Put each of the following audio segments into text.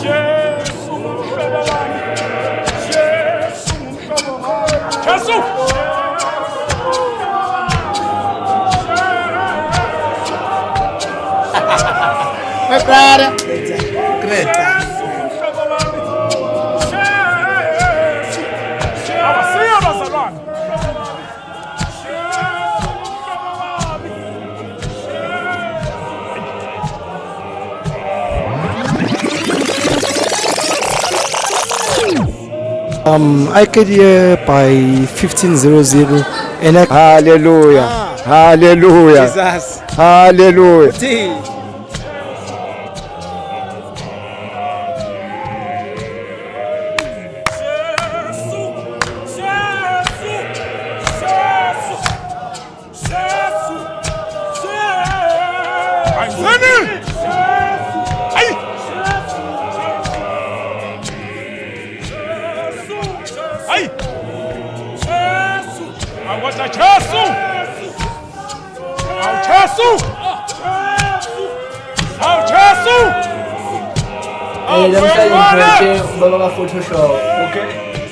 Jesu ngumhlobo wami. Jesu ngumhlobo wami. Jesu! My brother. Great. Jesu ngumhlobo wami. Jesu. Abasiyo bazalwane. Jesu ngumhlobo wami. I get here by 15:00 and I Hallelujah. Hallelujah. Jesus. Hallelujah. Jesu, Jesu, Jesu, Jesu, Jesu. Ayi! Ayi! Jesu! Awukodwa Jesu! Awu Jesu! Awu Jesu! Eh, namhlanje ngiphethe ubaba ka-Photoshop. Okay.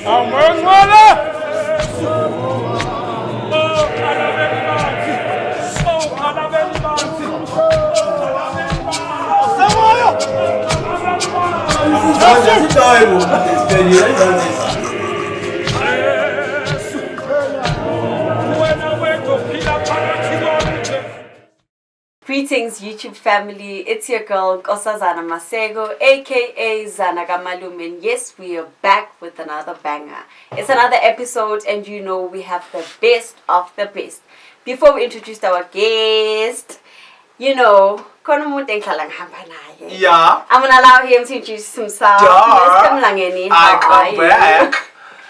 Awu moya ongcwele! Oh, qalabeni banzi! Oh, qalabeni banzi! Oh, qalabeni banzi! Semoya! Jesu! Wena wedwa ophila phakathi kwami Jesu. Greetings, YouTube family. It's your girl, Nkosazana Masego, aka Zana Kamalume. And yes, we are back with another banger. It's another episode, and you know we have the best of the best. Before we introduce our guest, khona umuntu engihlala ngihamba naye. I'm gonna allow him to introduce himself. Yeah. Mr. Mlangeni, I how come are you? back.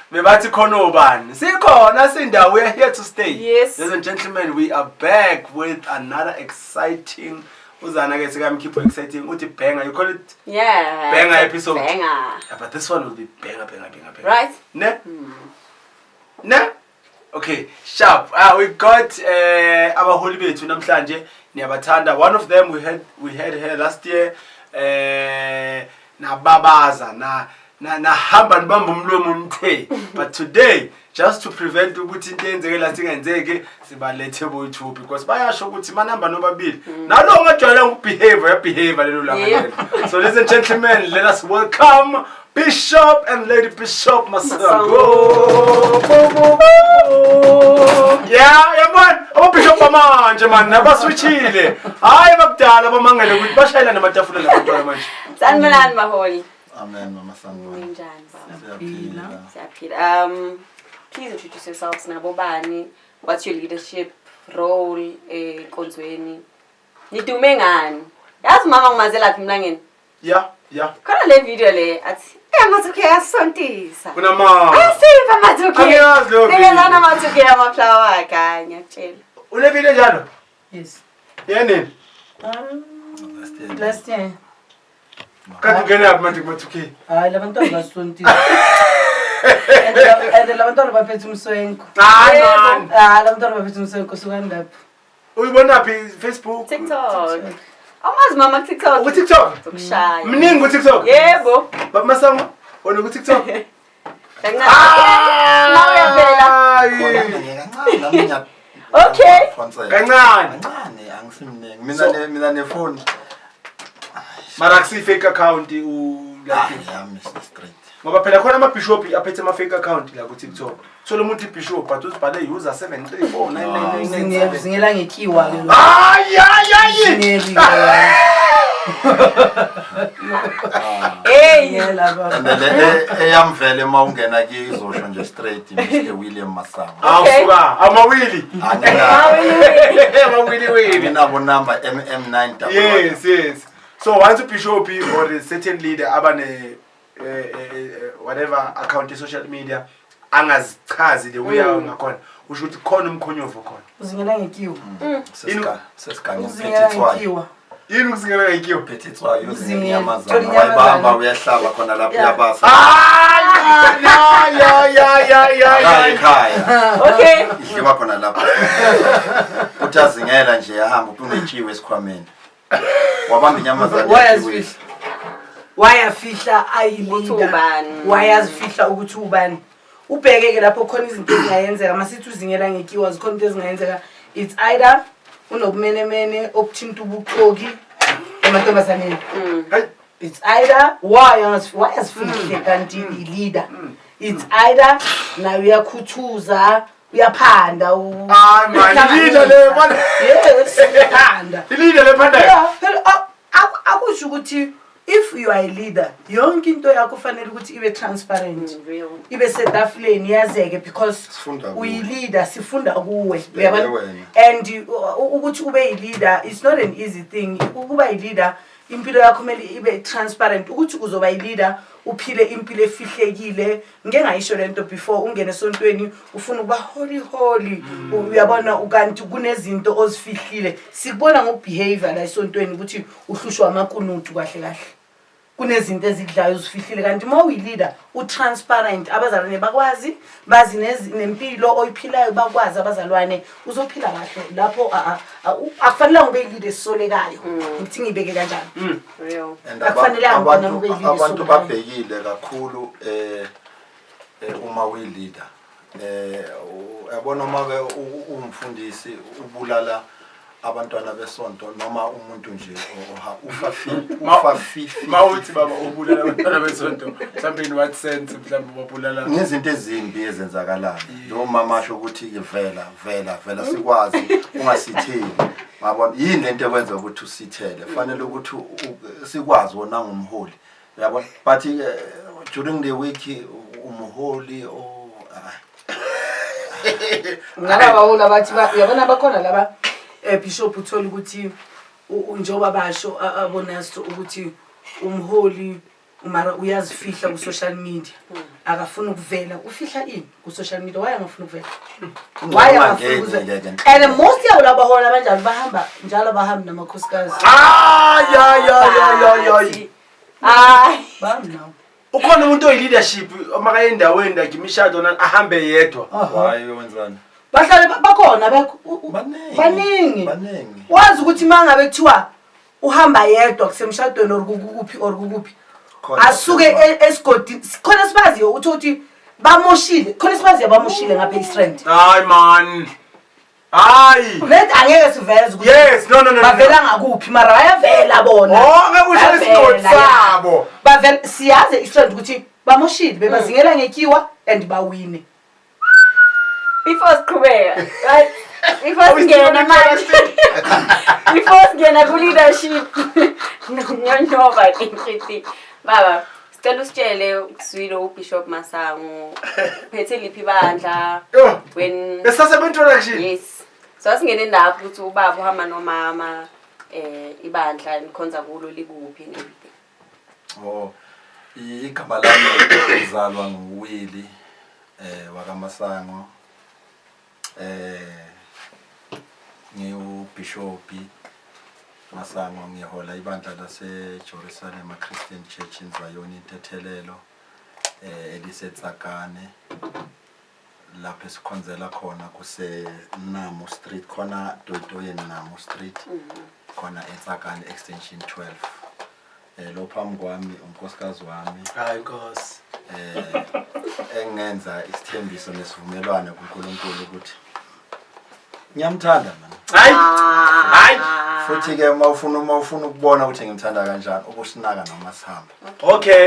Bebathi khona obani? Sikhona sindawo, we are here to stay. Yes. Ladies and gentlemen, we are back with another exciting uzana ke sikamkhipho exciting uthi banger, you call it? Yeah. Banger it's a episode. Banger. Yeah, but this one will be banger, banger, banger, banger. Right? Ne? Ne? Okay, sharp. We got abaholi bethu namhlanje niyabathanda. One of them we had her last year. Nababaza na na nahamba nibamba umlomo nithe. But today, just to prevent ukuthi into eyenzeke last ingenzeki, sibalethe boyi-two because bayasho ukuthi manamba nobabili. Nalo ongajwayelanga ukubehave, uyabehave lelo langa lelo. So ladies and gentlemen, let us welcome Bishop and Lady Bishop Masango. Yeah, yeah man. Ababishop bamanje man nabaswitchile. Hayi bakudala bamangele ukuthi bashayela namatafula labantwana manje. Sanibonani maholi. Amen, mama, sanibona. Ninjani baba? Siyaphila. Siyaphila. Please introduce yourselves, nabobani. What's your leadership role enkonzweni? Nidume ngani? Yazi mama ngimazelaphi Mlangeni? Yeah. Khona le video le athi amathuke asontisa. Kunama. Asiva amathuke. Angiyazi leyo video. Nikezana amathuke amaflower akhe ngiyakutshela. Une video njalo? Yes. Yenini? Last year. Last year. Kade ungena manje kuma 2K. Hayi, labantwana basontisa. And labantwana baphethe umswenko. Hayi man. Ah, labantwana baphethe umswenko, sukani lapho. Uyibona phi, Facebook? TikTok. Awumazi mama ku TikTok? Ku TikTok? Zokushaya. Mningi ku TikTok? Yebo. Baba Masango, wena ku TikTok? Kancane. Ma uyavela. Hayi. Kancane, nami Okay. ngiyaphonsela. Kancane. Kancane, angisimningi. Mina ne mina nefoni. Mara akusi fake account u like Hayi, yami straight. Ngoba phela khona ama-bishop aphethe ama-fake account la ku-TikTok. So lo muntu i-bishop but uzibhale user 7349999. Uzingela ngetyiwa ke lo. Hayi hayi hayi. Zingeli ke. Hey. Zingela baba. And then eyamvele uma ungena kiyo izosho nje straight Mr William Masango. Awusuka amawili. Angina Amawili wili. nginabo number MM9. Yes. So once ubishop or a certain leader abane whatever account e-social media angazichazi the way ngakhona, usho ukuthi khona umkhonyovu khona. Uzingela ngetyiwa. Sesika sesiganye Uzingela phethe itswayi. ngetyiwa. Yini ukusingela ngekiyo? Phethe itswayi uzingela Uzingela. inyamazana. Thola inyamazana. Wayibamba uyahlaba khona lapho uyabasa. Hayi ya ya ya ya Akayi ya. ekhaya. Okay. Idliwa khona lapho. Uthi azingela nje ahamba unetshiwe esikhwameni. Wabamba inyamazana. Wayazifihla. Wayafihla Ukuthi ayi-leader, ubani. wayazifihla ukuthi ubani. Ubheke-ke lapho khona izinto ezingayenzeka, masithi uzingela ngekiwa, zikhona into ezingayenzeka. It's either unobumenemene obuthinta ubuxoki emantombazaneni. It's either why azifihle kanti i-leader. It's either naye uyakhuthuza, uyaphanda, Hayi man, i-leader le, man. Yes, uyaphanda. I-leader le phandayo. Yeah, phela akusho ukuthi if you are a leader yonke into yakho kufanele ukuthi ibe transparent, Real. ibe setafuleni, yazeke, because Sifunda kuwe. uyi-leader, sifunda kuwe. Sibheke Uyabona? wena. And ukuthi ube yi-leader, it's not an easy thing ukuba yi-leader. Impilo yakho kumele ibe transparent, ukuthi uzoba yi-leader uphile impilo efihlekile. Ngike ngayisho lento before, ungene esontweni ufuna ukuba holy holy, uyabona, ukanti kunezinto ozifihlile. Sikubona ngokubehavior la esontweni ukuthi uhlushwa amakunutu. Kahle kahle kunezinto ezidlayo uzifihlile, kanti uma uyi-leader u-transparent, abazalwane bakwazi, bazi nempilo oyiphilayo, bakwazi abazalwane, uzophila kahle lapho. Akufanelanga ube yi-leader esisolekayo, ngithi ngiyibeke kanjani. Real. And Akufanelanga abantu bona ube yi-leader abantu esolekayo. babhekile kakhulu uma uyi-leader, uyabona, uma ke umfundisi ubulala abantwana besonto noma umuntu nje ufa fi, ufa fi fi. Mawuthi baba ubulala abantwana besonto, mhlawumbe in what sense? Mhlawumbe ubabulala Ngezinto ezimbi ezenzakalayo. Lo mama asho ukuthi vela vela vela, sikwazi ungasitheli, ngabona yini lento ekwenza ukuthi usithele, fanele ukuthi sikwazi wona ngumholi, uyabona. But during the week umholi, oh, ah. Ngaba baholi abathi uyabona, bakhona laba, bishop, uthola ukuthi njengoba basho abonasto ukuthi umholi mara uyazifihla ku-social media, akafuni ukuvela. Ufihla ini ku-social media? Why angafuni ukuvela? Why angafuni Ungangeni ukuvela? ke. And most yabo labahola abanjalo bahamba njalo, bahambi namakhosikazi. Ay ay ay ay ay ay. Hayi. Bahambi nawo. Ukhona umuntu oyi-leadership omakaye endaweni like imishado ahambe yedwa? Why, wenzani? Bahlale bakhona bekho Baningi. Baningi. Baningi. Wazi ukuthi uma ngabe kuthiwa uhamba yedwa kusemshadweni or kukuphi or kukuphi, Khona asuke esigodini, khona sibaziyo uthi ukuthi bamoshile, khona esibaziyo bamoshile ngapha e-East. Hayi man, hayi. Let angeke siveze ukuthi Yes, no, no, no, no. bavela ngakuphi, mara bayavela bona. Oh, ngeke usho Bayavela, isigodi ya. sabo. Bavela, siyazi e-East ukuthi bamoshile, bebazingela ngekiwa and bawine. Before siqhubeka, right? Before singena manje. Before singena ku leadership. Nyonyoba ngithi. Baba, sicela usitshele, usizwile uBishop Masango. Phethe liphi ibandla? Yo. When Esase introduction. Yes. So asingene lapho ukuthi ubaba uhamba nomama, ibandla nikhonza kulo likuphi and everything. Oh, igama lami ngizalwa nguWilly wakaMasango. NgiwuBishop Masango, ngihola ibandla lase Jerusalem Christian Church in Zion Intethelelo eliseTsakane, lapho esikhonzela khona kuse Namo Street, khona Toyitoyeni Namo Street, khona eTsakane Extension 12. Lo phambi kwami unkosikazi wami. Hayi Nkosi. Engenza isithembiso nesivumelwano kuNkulunkulu ukuthi ngiyamthanda mina. Hayi hayi. Futhi ke uma ufuna ukubona ukuthi ngimthanda kanjani, ukusinaka noma sihamba,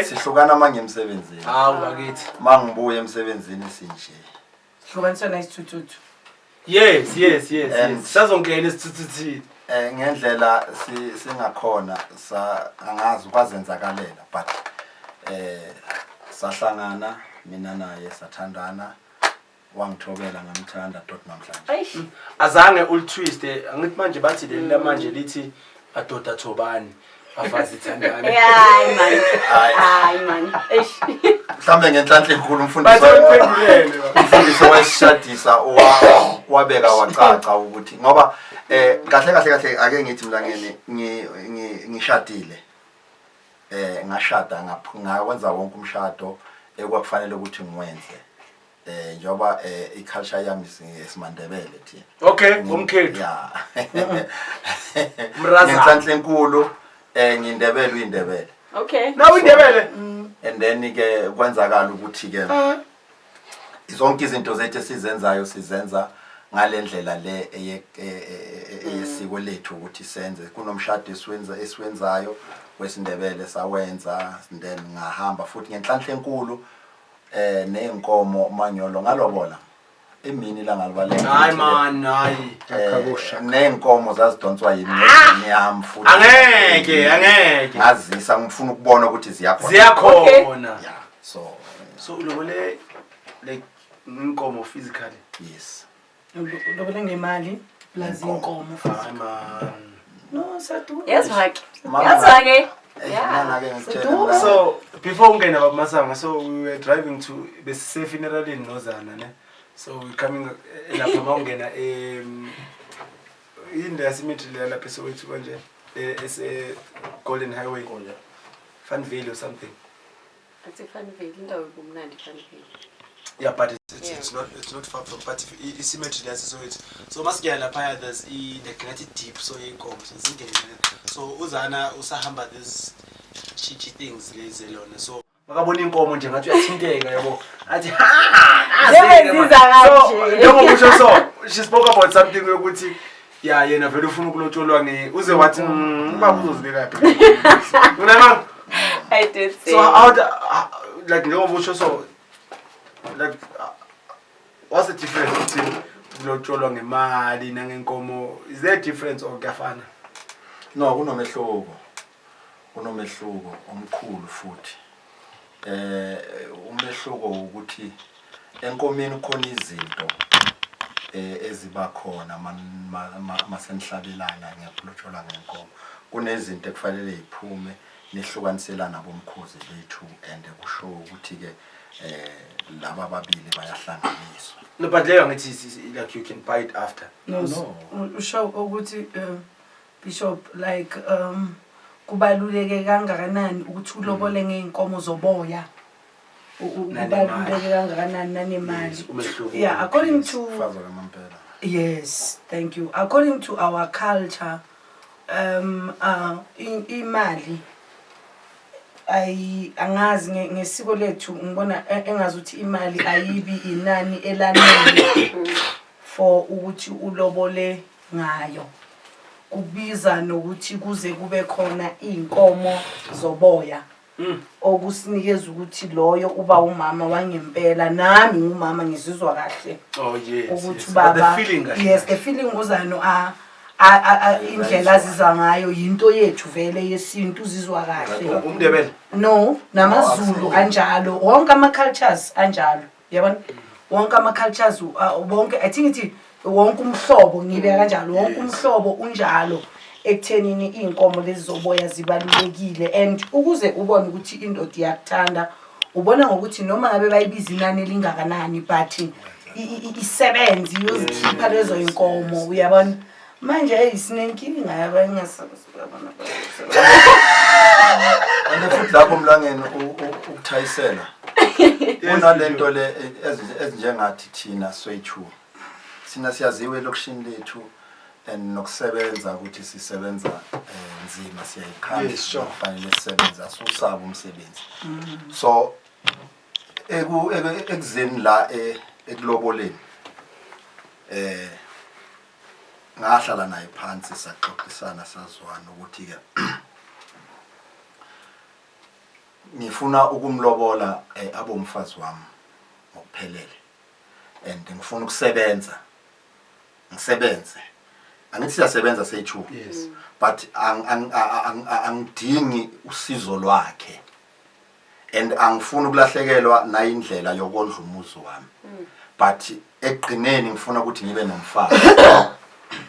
sihlukana uma ngiyemsebenzini. Hawu bakithi. Uma ngibuya emsebenzini sinje. Hlukaniswa nayisithuthuthu. Yes. Sazongena isithuthuthini. Ngendlela singakhona sa angazi kwazenzakalela, but sahlangana mina naye, sathandana, wangithobela, ngamthanda tot namhlanje. Eish. Azange ulitwiste, angithi manje bathi leli lamanje lithi adoda thobani, afazi thandani. Hayi man. Hayi. Hayi man. Eish. Mhlambe ngenhlanhla enkulu umfundisi Bathi uphendulele. Umfundisi wayesishadisa wabeka wacaca ukuthi ngoba kahle kahle kahle ake ngithi mlangeni ngishadile, ngashada, ngakwenza wonke umshado ekwakufanele ukuthi ngiwenze, njengoba iculture yami esimaNdebele thina. Okay, ngomkhethu. Ya. Mrazana. Ngenhlanhla enkulu ngindebele, uyindebele. Okay. Nawe iNdebele. And then ke kwenzakala ukuthi ke zonke izinto zethu esizenzayo sizenza ngalendlela le eyesiko lethu ukuthi senze kunomshado esiwenza esiwenzayo wesiNdebele sawenza, then ngahamba futhi ngenhlanhla enkulu nezinkomo manyolo ngalobola emini la ngalibaleka. Hayi man, hayi. Nezinkomo zazidonswa yimi nendlini yami futhi. Angeke, angeke. Ngazisa ngifuna ukubona ukuthi ziyakhona. Ziyakhona. Yeah, so So ulobole like inkomo physically? Yes. Ulobole ngemali plus inkomo. Hayi man. No, sadu. Yes, Hak. Mama. Yes, Hake. Eh, Yeah. nana ke ngitshela Seduze. mina. So before ungena baba Masango, so we were driving to besise funeralini nozana ne. So we coming lapha mawungena yini le cemetery le lapha eSoweto kanje ese Golden Highway. Funvale or something. Athi Funvale, indawo kumnandi Funvale. Yeah, but it's not far from, but if i-cemetery yaseSoweto. So masingena laphaya, there's i like ngathi deep, so inkomo so zingene. So uzana usahamba this chichi things lezi lona. So makabona inkomo nje ngathi uyathinteka yabo. Athi ha. Njengoba ziza kanje. Njengoba usho, so she spoke about something yokuthi ya yena vele ufuna ukulotsholwa nge uze wathi ubaba uzozibeka phi. Unamanga? I did say. So how the, like njengoba usho, so like what's the difference between ukulotsholwa ngemali nangenkomo? Is there a difference or kuyafana? No, kunomehluko, kunomehluko omkhulu futhi. Umehluko ukuthi enkomeni khona izinto eziba khona masenhlabelana ngekulotsholwa ngenkomo. Kunezinto ekufanele ziphume nihlukaniselana bomkhozi bethu and kusho ukuthi ke laba ababili bayahlanganiswa. No, but leyo ngithi like you can buy it after. No, No. usho ukuthi Bishop, like kubaluleke kangakanani ukuthi ulobole ngeenkomo zoboya? Nanemali. Kubaluleke kangakanani nanemali? Yes, umehluko. Yeah, according to Fazo kamampela. Yes, thank you. According to our culture, imali ayi angazi ngesiko lethu ngibona engazuthi imali ayibi inani elanele for ukuthi ulobole ngayo. Kubiza nokuthi kuze kube khona inkomo zoboya okusinikeza ukuthi loyo uba umama wangempela, nami ngumama ngizizwa kahle Oh yes. ukuthi Yes. But baba the feeling kahle. Yes, the feeling uzano indlela azizwa ngayo yinto yethu vele yesintu, uzizwa kahle. UmNdebele. No, namaZulu Oh, anjalo, wonke ama-cultures anjalo, yabona, wonke ama-cultures wonke, I think ithi wonke umhlobo, ngibeka kanjalo, wonke umhlobo unjalo ekuthenini iy'nkomo lezi zoboya zibalulekile. And ukuze ubone ukuthi indoda iyakuthanda, ubona ngokuthi noma ngabe bayibiza inani elingakanani, but isebenze iyozikhipha lezo y'nkomo, uyabona. Manje eyi sinenkinga yabangasabona. And futhi lapho mlangeni ukuthayisela kunalento le ezinjengathi thina swethu, thina siyaziwa elokishini lethu and nokusebenza ukuthi sisebenza nzima, siyayikhanda. Yes, sure. Kufanele sisebenze, asiwusaba umsebenzi. So ekuzeni la ekuloboleni ngahlala naye phansi, saxoxisana, sazwana ukuthi ke ngifuna ukumlobola abomfazi wami ngokuphelele and ngifuna ukusebenza, ngisebenze. Angithi siyasebenza seyi-two? Yes. But angidingi usizo lwakhe and angifuni ukulahlekelwa nayindlela yokondla umuzi wami, but ekugcineni ngifuna ukuthi ngibe nomfazi.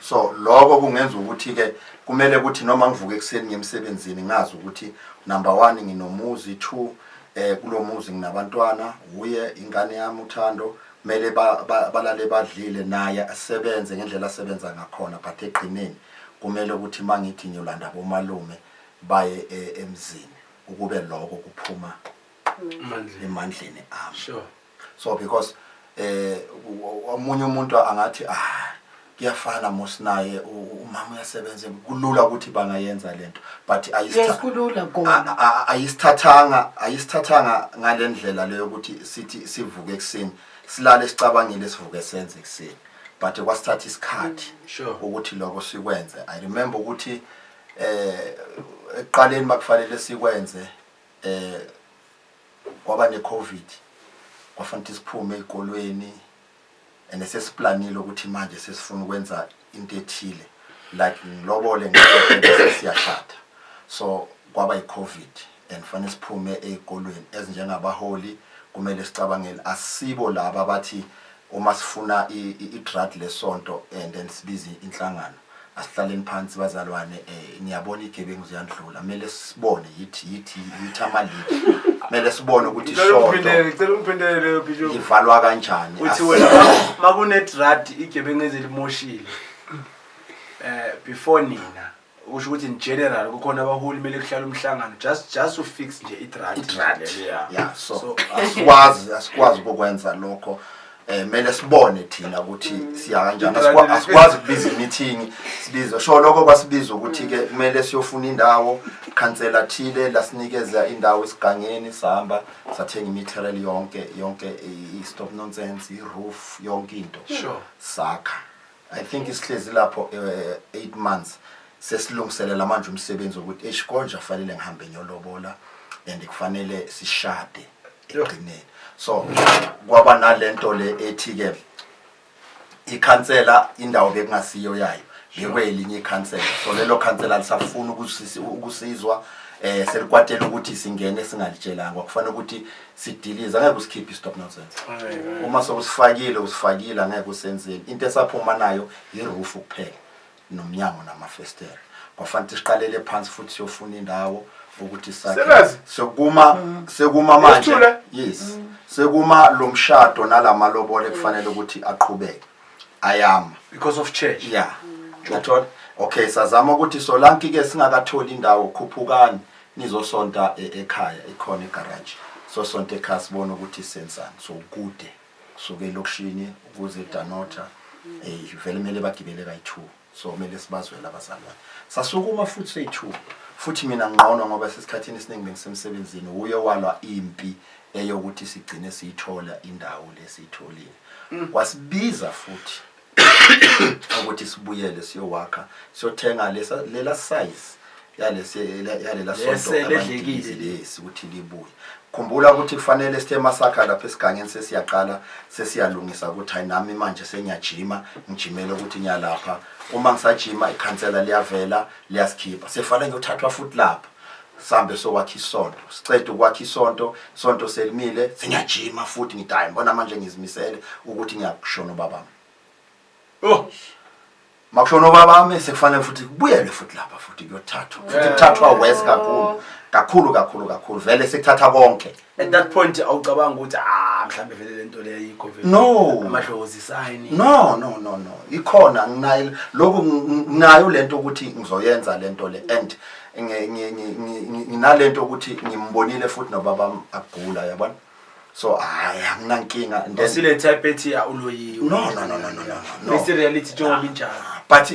So lokho kungenza ukuthi ke kumele ukuthi noma ngivuke ekuseni ngemsebenzini ngazi ukuthi number 1 nginomuzi, 2 kulomuzi nginabantwana, uye ingane yami uThando kumele balale badlile, naye asebenze ngendlela asebenza ngakhona, but ekugcineni kumele ukuthi mangithi ngiyolanda bomalume baye emzini ukube lokho kuphuma Mandla. Emandleni ami. Sure. So because omunye umuntu angathi ah. Kuyafana mos naye umama uyasebenza, kulula ukuthi bangayenza lento, but Yes, kulula kona. Ayisithathanga ngalendlela leyo ukuthi sithi sivuke ekuseni, silale sicabangile, sivuke senze ekuseni, but kwasithatha isikhathi ukuthi lokho sikwenze. I remember ukuthi ekuqaleni makufanele sikwenze, kwaba ne-COVID, kwafanele siphume ey'kolweni and sesiplanile ukuthi manje sesifuna ukwenza into ethile, like ngilobole, ngiqede, bese siyashada. So kwaba i-COVID and fanele siphume ey'kolweni. Ezinjengabaholi kumele sicabangele, asibo laba abathi uma sifuna i-drug lesonto and then sibize inhlangano. Asihlaleni phansi bazalwane, niyabona igebengu ziyandlula, kumele sibone yithi ama-leader, kumele sibone ukuthi Ngicela isonto ungiphindele, ngicela ungiphindele leyo, Bishop. Ivalwa kanjani. Uthi wena makune-drug igebengu ezilimoshile before nina, usho ukuthi in general kukhona abaholi, kumele kuhlale umhlangano just to fix nje i-drug. I-drug. Yeah. Yeah, so asikwazi ukukwenza lokho. Mele sibone thina ukuthi siya kanjani. Asikwazi ukubiza i-meeting, sibize sho lokho kwasibiza ukuthi ke kumele siyofuna indawo, khansela thile lasinikeza indawo esigangeni, sahamba sathenga i-material yonke yonke, i-stop nonsense, i-roof, yonke into. Sakha, I think isihlezi lapho 8 months, sesilungiselela manje umsebenzi wokuthi eish, konje afanele ngihambe ngiyolobola and kufanele sishade ekugcineni. So kwaba nalento le ethi ke ikhansela, indawo bekungasiyo yayo, bekwelinye ikhansela, so lelo khansela lisafuna ukusizwa, selikwatela ukuthi singene singalitshelanga. Kufanele ukuthi sidilize, angeke usikhiphe i-stop nonsense. Uma sokusifakile, usifakile, angeke usenzeni. Into esaphuma nayo i-roof kuphela nomnyango namafestera. Kwafanele siqalele phansi futhi siyofuna indawo ukuthi sakhe. Serious? Sekuma manje. Yesithule? Yes, sekuma lo mshado nalamalobole kufanele ukuthi aqhubeke, ayama. Because of church. Yeah, uyathola. Okay, sazama ukuthi solanki ke singakatholi indawo, khuphukani nizosonta ekhaya, ikhona igarage, so sonke ekhaya sibone ukuthi senzani. So kude kusuke elokishini ukuze eDunnottar, vele kumele bagibele kayi-2, so kumele sibazwele abazalwane. Sasukuma futhi seyi-2 futhi, mina ngqono ngoba sesikhathini esiningi bengisemsebenzini, uye walwa impi eyokuthi sigcine siyithola indawo lesiyitholile. Kwasibiza futhi ukuthi sibuyele siyowakha, siyothenga lesa lela size yalesi yalela sonto Lese ledlekile. abadilize lesi ukuthi libuye. Khumbula ukuthi kufanele sithe masakha lapha esigangeni, sesiyaqala sesiyalungisa ukuthi hayi, nami manje sengiyajima, ngijimele ukuthi ngiyalapha. Uma ngisajima, ikhansela liyavela liyasikhipha, sefanele ngiyothathwa futhi lapha, sambe sokwakha isonto. Sicede ukwakha isonto, isonto selimile, sengiyajima futhi, ngithi hayi, ngibona manje ngizimisele ukuthi ngiyakushona ubabami. Oh. Makushona ubabami, sekufanele futhi kubuyelwe futhi lapha futhi kuyothathwa futhi, kuthathwa worse kakhulu kakhulu kakhulu kakhulu, vele sekuthatha konke. At that point awucabanga ukuthi ah, mhlambe vele lento leyo ayikho vele? No. Amadlozi sign? No, no, no, no, ikhona, nginayo lokhu, nginayo lento ukuthi ngizoyenza lento le and nginalento ukuthi ngimbonile futhi nobaba agula, yabona, so hayi, anginankinga. And then Asile type ethi ya uloyiwe? No, no, no, no, no, no, no. Face reality njengoba injalo. But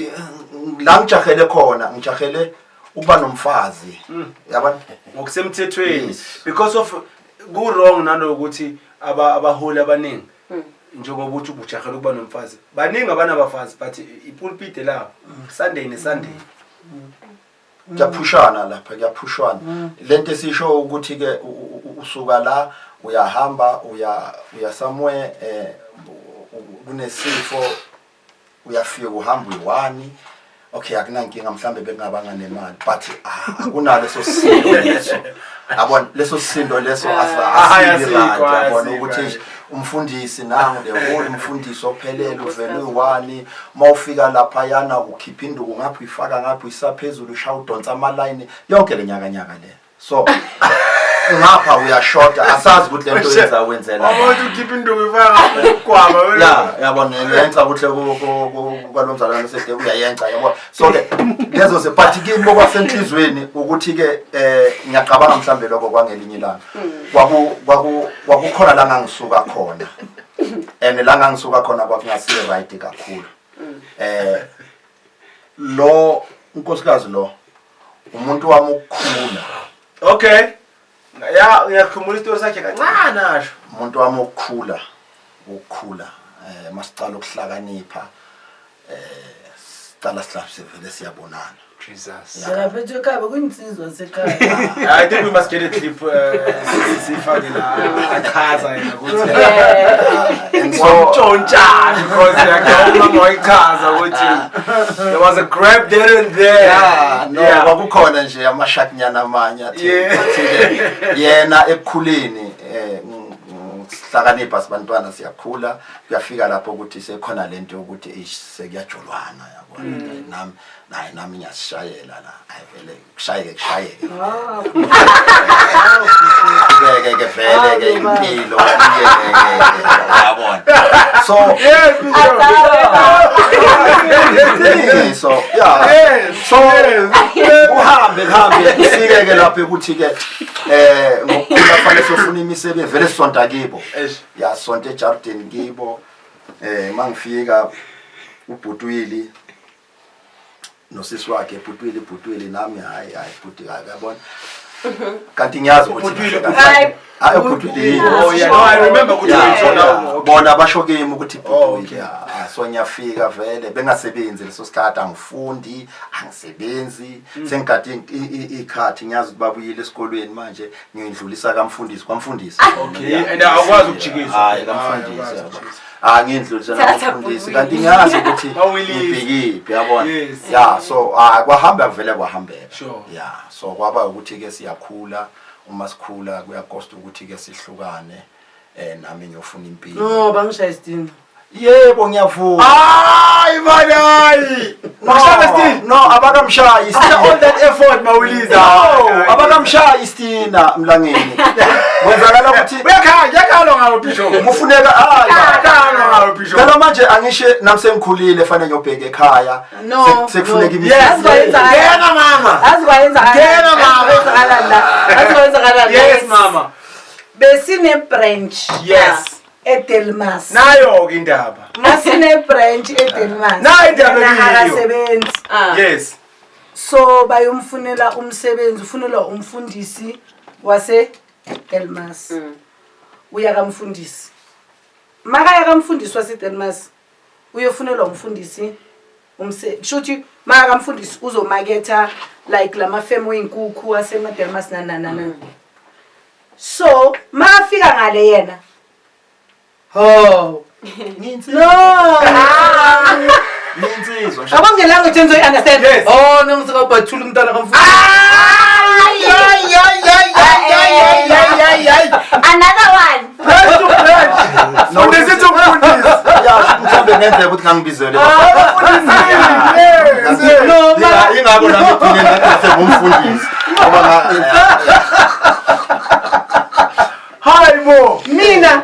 la ngijahele khona, ngijahele ukuba nomfazi, yabona. Ngokusemthethweni. Yes. Because of ku wrong nalokuthi abaholi abaningi, njengoba uthi ubujahela ukuba nomfazi, baningi abanabafazi, but ipulpit labo Sunday ne Sunday. Kuyaphushana lapha, kuyaphushwana. Lento esisho ukuthi ke usuka la uyahamba uya somewhere, kunesifo, uyafika uhamba uyi-one, okay, akunankinga, mhlambe bekungabanga nemali, but ah, akunaleso sindo leso, yabona, leso sindo leso Ah, asibi right, asikho, yabona, asikho, ukuthi hayi. Umfundisi nangu, the whole umfundisi ophelele uvele uyi-one, uma ufika laphayana ukhipha induku ngapha, uyifaka ngapha, uyisaphezulu, ushaya, udonsa amalayini, yonke le nyakanyaka le. So ngapha uyashoda, asazi ukuthi lento yenza wenzela. Abantu ukhipha induku ifaka ugwaba. Ya, yabona, uyayenza kuhle kwalo mzalwane sede uyayenza, yabo. So ke lezo ze, but kimi okwasenhlizweni ukuthi ke ngiyacabanga mhlambe lokho kwangelinye ilanga kwakukhona la ngangisuka khona, and la ngangisuka khona kwakungasiye right kakhulu. Lo unkosikazi lo umuntu wami ukukhula. Okay. Ya, uyakhumbula isitori sakhe kancane asho. Umuntu wami ukukhula, ukukhula masicala ukuhlakanipha, sicala sihlapse vele siyabonana. Jesus. Lapha ekhaya bekuyinsizwa sekhaya. I think we must get a clip, sifake la achaza yena ukuthi And so wamtshontsha, because yakhe umama wayichaza ukuthi there was a grab there and there. Yeah, no, kwakukhona nje amashakinyana amanye athi athi-ke yena ekukhuleni, sihlakanipha sibantwana, siyakhula, kuyafika lapho ukuthi sekhona lento yokuthi eish, sekuyajolwana, yabona, nami naye nami ngiyasishayela la, ayivele kushayeke kushayeke, kubeke ke vele ke impilo iyeke, yabona, so so yeah, so kuhambe kuhambe kufike ke lapho ukuthi ke ngokukhula fanele sofuna imisebenzi, vele sisonta kibo. Eish. Ya, sonta ejardini kibo. Mangifika ubhutwili nosisi wakhe, bhutwili bhutwili, nami hayi hayi bhuti, hayi, uyabona, kanti ngiyazi ukuthi Ubhutwili, kahle kahle. Hayi, ubhutwili. Oh yeah, no, I remember ukuthi uyithola. Bona basho kimi ukuthi Oh, bhutwili. okay. Ah, so ngiyafika vele bengasebenzi leso sikhathi, angifundi, angisebenzi, sengigade ikhathi, ngiyazi ukuthi babuyile esikolweni manje, ngiyindlulisa kamfundisi, kwamfundisi. Okay, and awukwazi ukujikiswa. Hayi, Hayi, kamfundisi, awukwazi yabo. ukujikiswa. Ah, ngiyindlulisa Thatha kamfundisi, bhutwili. kanti ngiyazi ukuthi Bawilisa. ngibhekiphi, yabona. Ya, so ah, kwahamba vele kwahambeka. Ya, so kwaba ukuthi ke siyakhula, uma sikhula kuyakosta ukuthi ke sihlukane, nami ngiyofuna impilo. No, bangishaya isitina. Yebo, ngiyavuma. Hayi man, hayi. No, Bakushaya isitina? no, abakamshayi After isitina. all that effort, Mawiliza. No, abakamshayi isitina mlangeni. Kwenzakala ukuthi Uyakhala, uyakhala ngalo Bishop. kufuneka, hayi. Uyakhala ngalo Bishop. Phela manje angishe nami sengikhulile, fanele ngiyobheka ekhaya. No, Sekufuneka no. imisebenzi. Yazi kwayenzakala. Ngena mama. Azi kwayenzakala. Ngena, mama. Kwenzakala la. Azi kwenzakala la. Yes mama. Besine branch. Edelmas. Nayo ke indaba. Masine branch eDelmas. Nayo indaba Yena ekiyo. akasebenzi. Yes. So bayomfunela umsebenzi, ufunelwa umfundisi wase Delmas. Uya kamfundisi. Makaya kamfundisi wase Delmas, uyofunelwa umfundisi umse kushuthi maka kamfundisi uzomaketha like lama femu wezinkukhu asemaDelmas na na na na. So makafika ngale yena, ho no, Ngiyinsizwa nje. Yabo nge-language engizoyi-understand. Yes. Oh, nongisakabhathula umntwana kamfundisi. Ay ay ay ay ay ay ay ay ay. Another one. Branch to branch. Fundisi to mfundisi. Ya, mhlawumbe ngenzeka ukuthi ngangibizele. Yes. No, Ingakho nami ngigcine ngathi sengumfundisi. Ngoba Hayi bo. Mina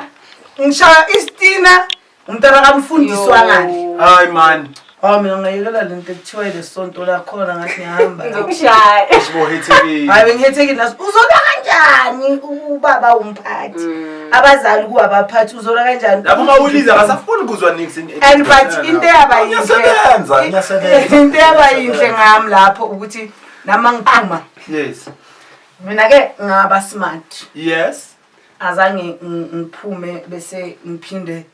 ngishaya isitina umntana kamfundisi wangale. Hayi man. Oh, mina ngayekela lento ekuthiwa ile sonto lakhona, ngathi ngihamba. Ngizokushaya. Sibohethekile. Hayi, bengihethekile naso. Uzola kanjani ubaba umphathi? Abazali kuba abaphathi, uzola kanjani? Lapho mawuliza akasafuni kuzwa nix. And but into eyaba yinhle, Ngiyasebenza, ngiyasebenza. into eyaba yinhle ngami lapho ukuthi nama ngiphuma, mina ke ngaba smart. Azange ngiphume bese ngiphinde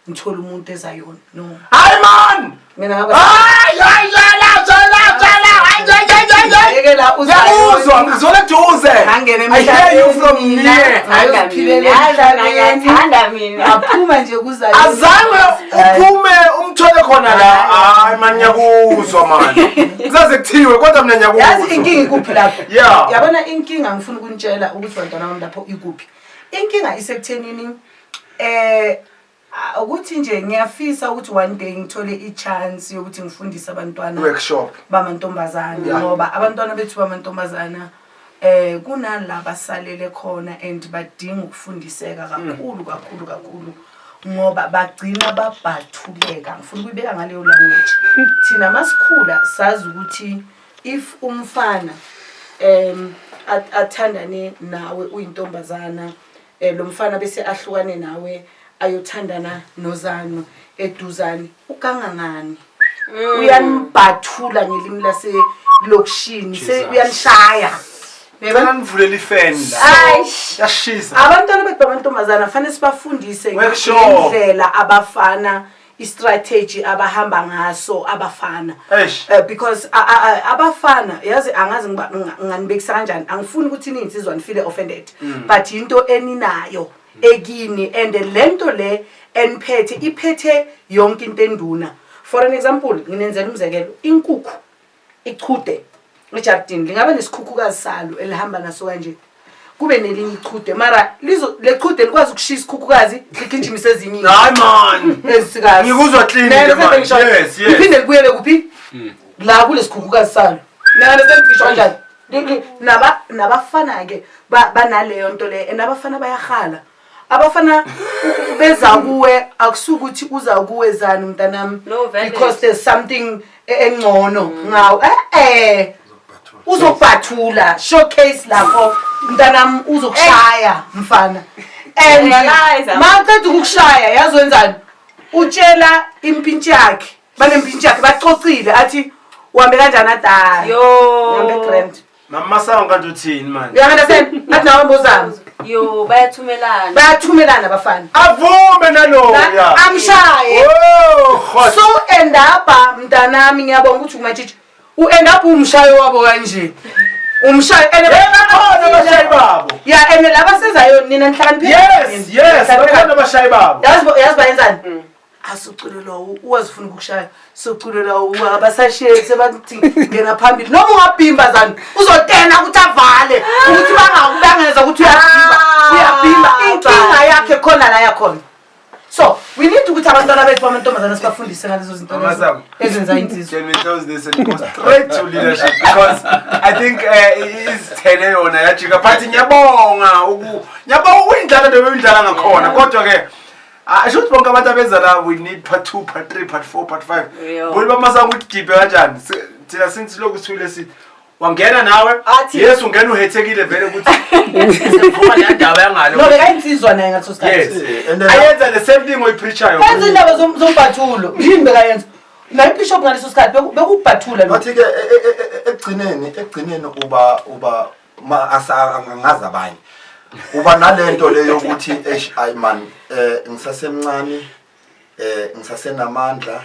ngithole umuntu ezayona, no. Hayi man. Mina ngaba Hayi hayi jala jala jala. Hayi hayi hayi hayi. Yekela. Ngiyakuzwa, ngizwela eduze. Ngangena I hear you from near. Ngayoziphilela emhlabeni. Ngiyathanda mina. Ngaphuma nje kuzayo. Azange uphume umthole khona la. Hayi man, ngiyakuzwa man. Kuzaze kuthiwe kodwa mina Yazi ngiyakuzwa. inkinga ikuphi lapho? Yabona inkinga, ngifuna ukunitshela ukuthi bantwana bami lapho ikuphi inkinga, isekuthenini ukuthi nje ngiyafisa ukuthi one day ngithole i-chance yokuthi ngifundise abantwana Workshop. bamantombazana, ngoba abantwana bethu bamantombazana kunala basalele khona and badinga ukufundiseka kakhulu kakhulu kakhulu, ngoba bagcina babhathuleka. Ngifuna ukuyibeka ngaleyo language. Thina masikhula sazi ukuthi if umfana athandane nawe uyintombazana, lo mfana bese ahlukane nawe ayothandana nozano eduzane, uganga ngani? Uyanibhathula ngelimi laselokishini, Jesus. uyanishaya. Ngicela nivulele ifeni la. Aish. Yashisa. Abantwana bethu bamantombazana fanele sibafundise Workshop. ngendlela abafana, i-strategy abahamba ngaso abafana. Eish. Because abafana, yazi, angazi nginganibekisa kanjani, angifuni ukuthi niyinsizwa nifile offended, but into eninayo ekini and lento le eniphethe iphethe yonke into enduna. For an example, nginenzela umzekelo, inkukhu, ichude ejardini lingaba nesikhukhukazi salo elihamba naso kanje, kube nelinye ichude, mara lechude likwazi ukushisa isikhukhukazi, ligijimise ezinye Hayi man. ezisikazi. Ngikuzwa clean ke manje. Yes. Liphinde libuyele kuphi? La kulesikhukhukazi salo. Understand ngisho kanjani? Nabafana-ke banaleyo nto leyo, and abafana bayahala. Abafana beza kuwe, akusukuthi uza kuwe zani mntanami No, vele. because there's something engcono ngawo, eh uzokubhathula, showcase lapho mntanami, uzokushaya mfana, and Realize, maqeda ukukushaya, yazi wenzani? Utshela impintshi yakhe, banempintshi yakhe, bacocile, athi uhambe kanjani? Adayi, Yo. ngihambe grand. Mama Sango, kanti uthini manje? Uya-understand? Athi nawe mbozami. Yo, bayathumelana. Bayathumelana abafana. Avume naloya. Amshaye. Oh, hot. So end up, mntanami, ngiyabonga ukuthi umatshitshi, u-end up umshayo wabo kanje, umshayo and Bakhona abashayi babo. Ya, and laba sezayo nina nihlakaniphile. Yes, bakhona abashayi babo. Yazi bayenzani? Asuculelwa uwazifuna ukukushaya, soculelwa abasashiye, sebathi ngena phambili, noma ungabhimba zani, uzotena ukuthi avale ukuthi bangeza ukuthi uyabhimba, uyabhimba, inkinga yakhe khona la yakhona. So we need ukuthi abantwana bethu bamantombazana sibafundise ngalezo zinto lezo Mama ezenza insizwa. Can we close this and go straight to leadership? Because I think izithele yona yajika, but ngiyabonga ukuyindlala nto beyindlala ngakhona, kodwa ke asho ukuthi bonke abantu abenza la, we need part 2, part 3, part 4, part 5. Yo. Boni bamasango ukuthi gibhe kanjani. Thina since lokhu sithule sithi wangena nawe. Yes, ungena uhethekile vele ukuthi sephuma le ndaba yangalo. No, bekayinsizwa naye ngaleso sikhathi. Yes. And then- Ayenza the same thing oyipreachayo. Enza indaba zombhathulo, yini bekayenza naye bishop ngaleso sikhathi? Bekubhathula lokho. Bathi ke ekugcineni uba ma angazi abanye, uba nalento leyo yokuthi eish, ayi man, ngisasemncane, ngisasenamandla,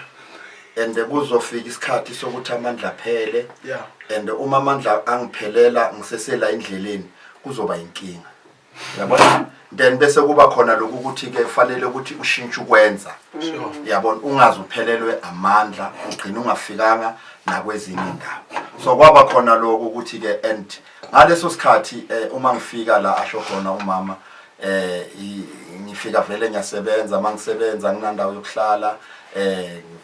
and kuzofika isikhathi sokuthi amandla aphele, and uma amandla angiphelela ngisesela endleleni, kuzoba inkinga, yabona. Then bese kuba khona lokhu ukuthi ke fanele ukuthi ushintshe ukwenza, yabona, ungaze uphelelwe amandla, ugcine ungafikanga nakwezinye indawo. So kwaba khona lokho ukuthi ke, and ngaleso sikhathi uma ngifika la asho khona umama, ngifika vele ngiyasebenza, mangisebenza nginandawo yokuhlala,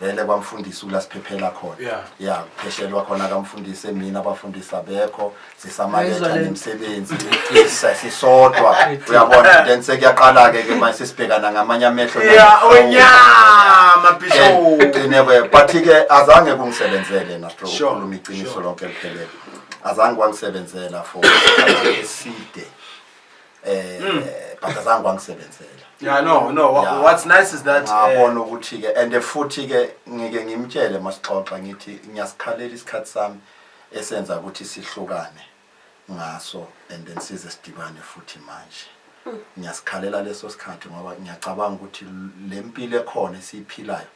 vele kwamfundisi ula siphephela khona. Ya, kupheshelwa khona kamfundisi emini, abafundisi abekho, sisamaketha Ayizwa le nto. nemisebenzi, sisodwa, uyabona. Then sekuyaqala ke manje sesibhekana ngamanye amehlo. Yeah, onyama bishop. Qine-ke, but ke azange kungisebenzele nastro, ukukhuluma iqiniso lonke liphelele, azange kwangisebenzela for isikhathi eside, but azange kwangisebenzela. Yeah, no. What's nice is that Ngabona ukuthi ke, and futhi ke ngike ngimtshele masixoxa, ngithi ngiyasikhalela isikhathi sami esenza ukuthi sihlukane ngaso and then size sidibane futhi. Manje ngiyasikhalela leso sikhathi ngoba ngiyacabanga ukuthi le mpilo ekhona esiyiphilayo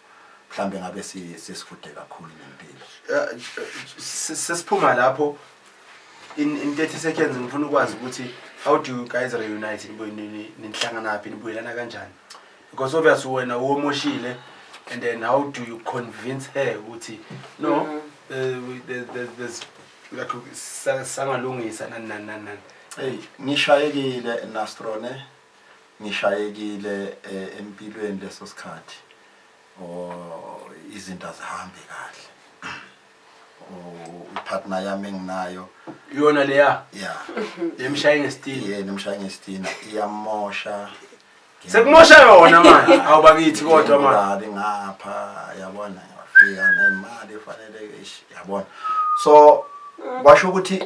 mhlambe ngabe sesikude kakhulu nempilo. Sesiphuma lapho in 30 seconds, ngifuna ukwazi ukuthi how do you guys reunite, nibuye nihlanganaphi, nibuyelana kanjani? Because obviously wena uwomoshile, and then how do you convince her ukuthi no, there's like sangalungisa nani nani nani nani? Hey, ngishayekile Nastrone, ngishayekile empilweni leso sikhathi, o izinto azihambi kahle, o ipartner yami enginayo Yona leya ya emshaye ngesitini? Yena emshaye ngestina, iyamosha. Sekumosha yona manje, awubakithi kodwa manje. Imali ngapha, yabona, yafika nemali efanele, eish, yabona. So kwasho ukuthi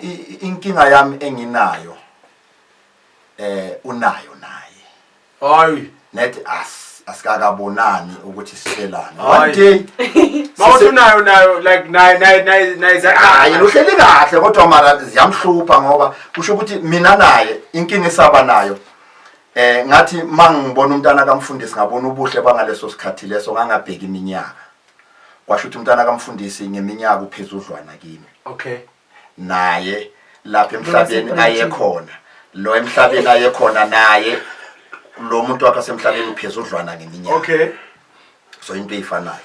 inkinga yami enginayo unayo naye. Hayi. Net as Asikakabonani ukuthi sihlelane. Hayi. One day Mawuthi unayo nayo like naye naye naye naye hayi yena uhleli kahle kodwa mara ziyamhlupha ngoba kusho ukuthi mina naye inkinga esaba nayo ngathi mangibona umntana kamfundisi ngabona ubuhle bangaleso sikhathi leso ngangabheki iminyaka. Kwasho ukuthi umntana kamfundisi ngeminyaka uphezudlwana kimi. Okay. Naye lapha emhlabeni ayekhona lo emhlabeni ayekhona naye lo muntu wakhe asemhlabeni uphezudlwana ngeminyaka. Okay. So into eyifanayo.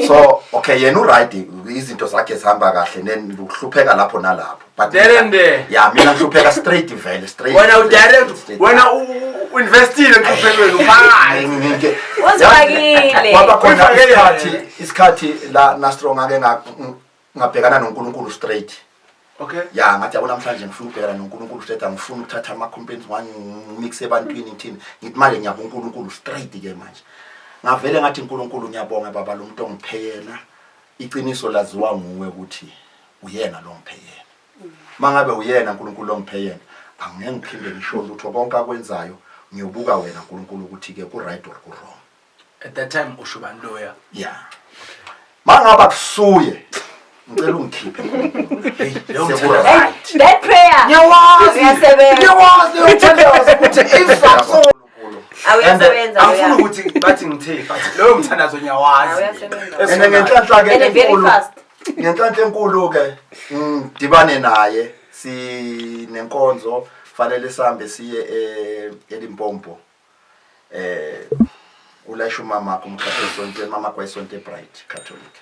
So okay yena uright, izinto zakhe zihamba kahle then uhlupheka lapho nalapho, but There and there. Yeah, mina ngihlupheka straight vele, straight. Wena straight, udirect straight. wena uinvestile enhluphekweni uphakathi. Uzifakile. Kwaba khona Uyifakile. isikhathi la Nastro ngake ngabhekana noNkulunkulu straight. Okay. Ya, ngathi yabo namhlanje ngifuna ukubhekana noNkulunkulu straight, angifuni ukuthatha ama complaints ngimix ebantwini ngithini, ngithi manje ngiya kuNkulunkulu straight ke manje. Ngavele ngathi uNkulunkulu ngiyabonga baba, lo muntu ongiphe yena iqiniso laziwa nguwe ukuthi uyena lo ngiphe yena. Mangabe uyena uNkulunkulu ongiphe yena, angeke ngiphinde ngisho lutho, konke akwenzayo ngiyobuka wena uNkulunkulu ukuthi ke ku right or ku wrong. At that time usho bani loya? Yeah. Mangaba kusuye ngicela ungikhiphe. Hey, leyo Seku mthandazo. right. That prayer. Ngiyawazi. Uyasebenza. Ngiyawazi leyo mthandazo ukuthi if akuso Awuyasebenza. Angifuni ukuthi bathi ngithe but leyo mthandazo ngiyawazi. Awuyasebenza. And ngenhlanhla ke And very enkulu fast. ngenhlanhla enkulu ke ngidibane naye sinenkonzo fanele sihambe siye eLimpopo. Ulayisha umama wakhe umkhapha esontweni, mama wakhe wayesonto eBright Catholic.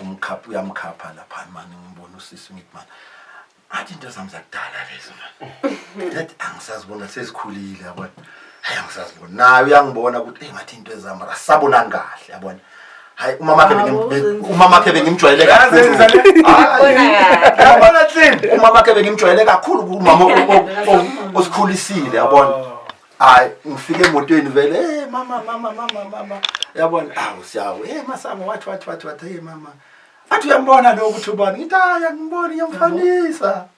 Umkhapha uyamkhapha lapha mani, ngibona usisi ngithi mani athi into zami zakudala lezo mani. Ngathi angisazibona sezikhulile yabona. Hayi angisazibona. Naye uyangibona ukuthi ngathi into ezami asabonani kahle yabona. Hayi umama wakhe umama wakhe bengimjwayele kakhulu. Yazenza le. Hayi. Yabona clean. Umama wakhe bengimjwayele kakhulu umama osikhulisile yabona. Hayi ngifike emotweni vele mama mama mama mama yabona, awu siyawu Masango wathi wathi wathi wathi hey mama athi uyambona lo ukuthi ubani, ngithi hayi angiboni ngiyamfanisa.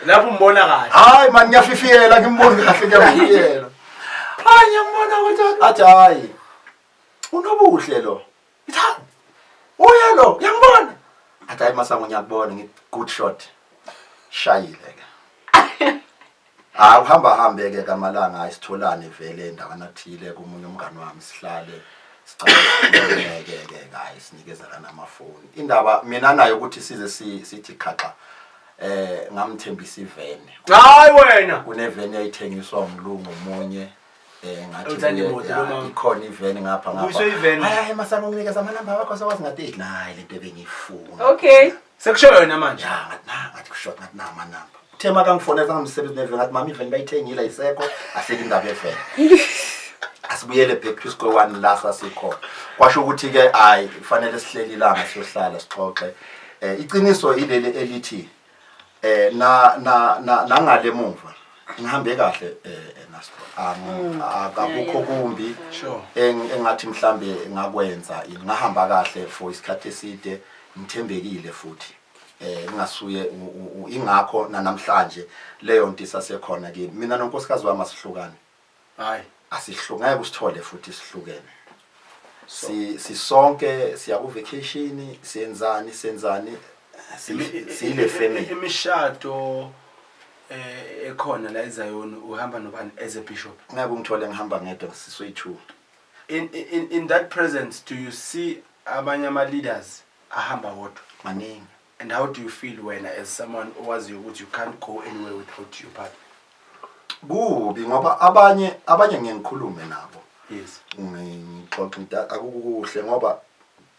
Lapho umbona kahle. Hayi man ngiyafifiyela ngimboni kahle ngiyafifiyela. Hayi ngiyambona ukuthi athi hayi unobuhle lo. Ngithi hawu uye lo uyangibona. Athi hayi Masango ngiyakubona, ngithi good shot. Shayile ke. Hayi uhamba hambe ke kamalanga hayi sitholane vele endaweni athile komunye umngani wami sihlale sicale sikhulume ke hayi sinikezana namafoni. Indaba mina nayo ukuthi size sithi khaxa ngamthembisa iveni. Hayi wena. Kuneveni yayithengiswa umlungu omunye ngathi Uthanda kuye, imoto ya, lo mama. ikhona iveni ngapha ngapha. Ubuyiswe iveni. Hayi hayi Masango nginikeza amanamba wakho sawazi ngathi nayi lento ebengiyifuna. Okay. Sekusho yona manje. Ya ngathi na ngathi kushot ngathi na amanamba. Uthe makangifonela ngamsebenzi neveni ngathi mama iveni bayithengile ayisekho asike indaba yeveni. Asibuyele back to square one la sasikhona. Kwasho ukuthi ke hayi fanele sihleli ilanga siyohlala sixoxe. Iqiniso ileli elithi na na nangale emuva ngihambe kahle Nastro. Akukho kumbi Sure. Engathi mhlambe ngakwenza ngahamba kahle for isikhathi eside ngithembekile futhi. Ngingasuye ingakho namhlanje leyo nto isasekhona kimi. Mina nonkosikazi wami asihlukane. Hayi. Asihlukane usithole futhi sihlukene. Sisonke siya ku vacation siyenzani senzani siyile family. Imishado ekhona la eZion uhamba nobani as a bishop? Ngeke ungithole ngihamba ngedwa siswe2. In that presence do you see abanye ama leaders ahamba wodwa? Maningi. And how do you feel when as someone owaziyo ukuthi you can't go anywhere without your partner? Kubi ngoba abanye ngeke ngikhulume nabo. Yes. Ngixoxa into akukuhle ngoba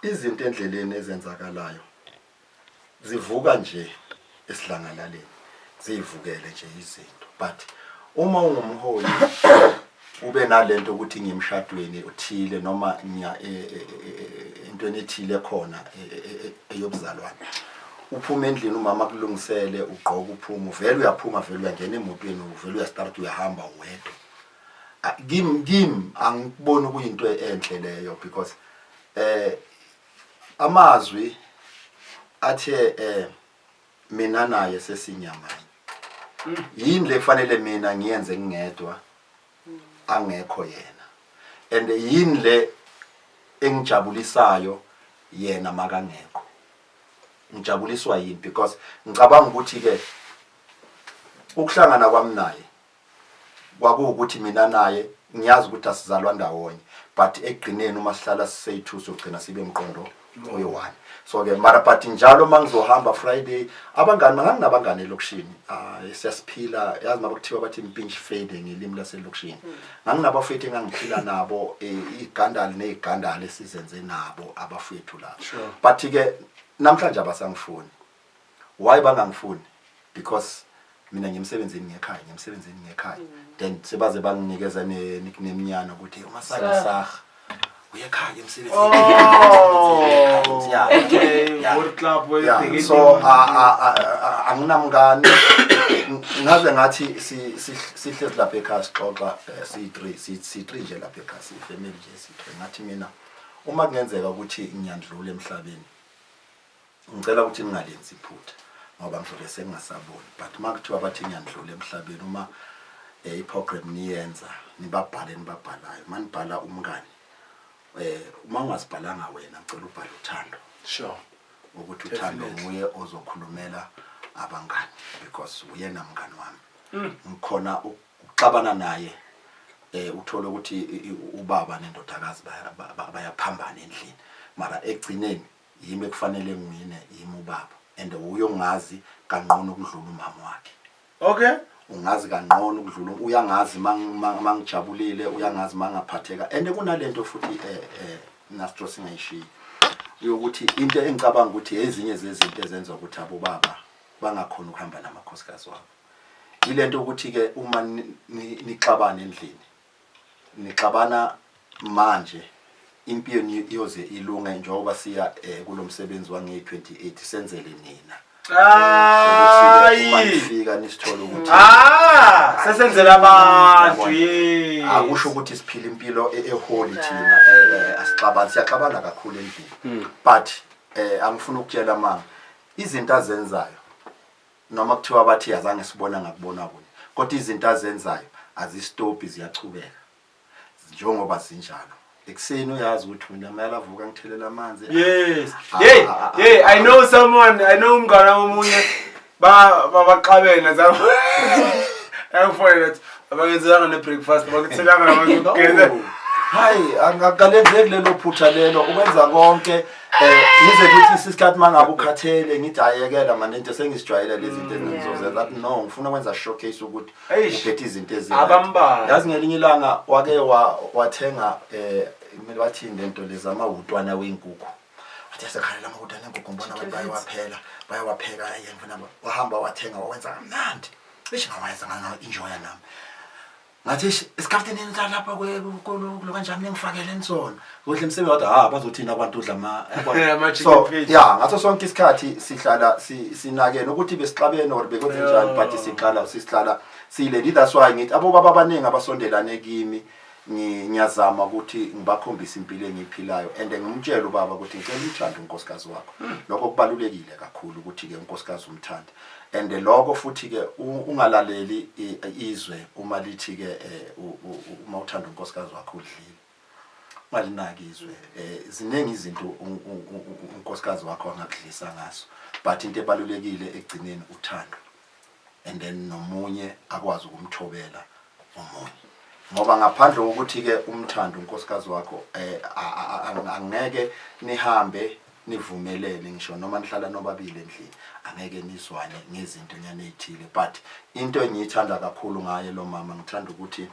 izinto endleleni ezenzakalayo zivuka nje esidlangalaleni zivukele nje izinto, but uma ungumholi ube nalento ukuthi ngimshadweni uthile noma ngiya entweni ethile khona eyobuzalwane, uphuma endlini umama kulungisele ugqoka uphuma uvele uyaphuma vele uyangena emotweni uvele uyastart uyahamba wedwa. Kim angikuboni kuyinto enhle leyo because amazwi athe mina naye sesinyamanye. Yini le kufanele mina ngiyenze ngingedwa angekho yena? And yini le engijabulisayo yena makangekho? Ngijabuliswa yini? Because ngicabanga ukuthi ke ukuhlangana kwami naye kwakuwukuthi mina naye ngiyazi ukuthi asizalwa ndawonye, but ekugcineni uma sihlala siseyi-two sogcina sibe mqondo oyi-one. So ke mara but njalo uma ngizohamba Friday, abangani, nganginabangani elokishini, ah, siyasiphila, yazi uma kuthiwa bathi impinch fade ngelimi laselokishini, nganginabafethu engangiphila nabo, igandali ney'gandali esizenze nabo abafethu la. But ke namhlanje abasangifuni. Why bangangifuni? Because mina ngiyemsebenzini ngekhaya, ngiyemsebenzini ngekhaya, then sebaze banginikeza ne-nickname nyana ukuthi uMasaka saha uyekhaya emsebenzini. Oh, Yeah. okay. Yeah. World club. Yeah, so anginamngani. Ngaze ngathi sihlezi lapha ekhaya sixoxa, siyi-three, siyi-three nje lapha ekhaya, siyi-family nje, siyi-three. Ngathi mina uma kungenzeka ukuthi ngiyandlula emhlabeni, ngicela ukuthi ningalenzi iphutha ngoba ngizobe sengingasaboni, but uma kuthiwa bathi ngiyandlula emhlabeni, uma i-program niyenza, nibabhale nibabhalayo, uma nibhala umngani, uma ungazibhalanga wena, ngicela ubhale uThando, ukuthi uThando nguye ozokhulumela abangani because uyena mngani wami. Ngikhona ukuxabana naye, uthole ukuthi ubaba nendodakazi bayaphambana endlini, mara egcineni yimi ekufanele ngiwine, yimi ubaba, and uyongazi kangcono ukudlula umama wakhe. Ungazi kangcono ukudlula, uyangazi mangijabulile, uyangazi mangaphatheka. And kunalento futhi, Nastro, singayishiyi yokuthi into engicabanga ukuthi ezinye zezinto ezenza ukuthi abobaba bangakhona ukuhamba namakhosikazi wabo ilento ukuthi ke uma nixabana endlini, nixabana manje, impilo iyoze ilunge njengoba siya kulomsebenzi wange-28 senzele nina. Ukuthi uma Hayi. nifika nisithole ukuthi Ah, sesenzela abantu. Yes. Akusho ukuthi siphila impilo eholi thina, asixabani, siyaxabana kakhulu endlini, but angifuni ukutshela mama izinto azenzayo noma kuthiwa bathi azange sibona ngakubona kunye, kodwa izinto azenzayo azistophi, ziyachubeka njengoba zinjalo. Ekuseni uyazi ukuthi mina kumele avuka ngithelela amanzi. Yes. Ah, Hey, ah, ah, hey, I know someone, I know umngane omunye ba baxabene zabo. Angifonela ukuthi abangenzelanga ne breakfast, abakuthelanga namanzi okugeza. Hayi, angakalenzeki lelo phutha lelo, ukwenza konke ngize kuthi isikhathi mangabe ukhathele ngithi ayekela manje, into sengisijwayele lezi zinto engizozenza. Athi no, ngifuna ukwenza showcase ukuthi Eish. uphethe izinto ezi. Abambalwa. Yazi ngelinye ilanga wake wathenga, kumele bathini lento lezi, amahutwana wenkukhu. Wathi yasekhalela amahutwana enkukhu, ngibona abantu bayawaphela, bayawapheka, hayi ngifuna. Wahamba wathenga, wawenza kamnandi. Eish, ngawenza nga-enjoya nami. Ngathi eish, isikhaftini lapha kulo kanjani ningifakele nisona kuhle emsebenzi. Wathi ha, bazothina abantu udla ama Ama-chicken So feet. yeah, ngaso sonke isikhathi sihlala sinakene ukuthi besixabene or bekwenze njani, but siqala sihlala siyileli. That's why ngithi abobaba abaningi abasondelane kimi, ngiyazama ukuthi ngibakhombise impilo engiyiphilayo and ngimtshele ubaba ukuthi ngicela umthande unkosikazi wakho. Lokho kubalulekile kakhulu ukuthi ke unkosikazi umthande, and lokho futhi ke ungalaleli izwe uma lithi ke uma uthanda unkosikazi wakho udlile. Ungalinaki izwe. Ziningi izinto unkosikazi wakho angakudlisa ngaso, but into ebalulekile ekugcineni uthando, and then nomunye akwazi ukumthobela omunye, ngoba ngaphandle kokuthi ke umthando unkosikazi wakho, angeke nihambe nivumelene. Ngisho noma nihlala nobabili endlini, angeke nizwane ngezinto nyana ey'thile. But into engiyithanda kakhulu ngaye lo mama, ngithanda ukuthi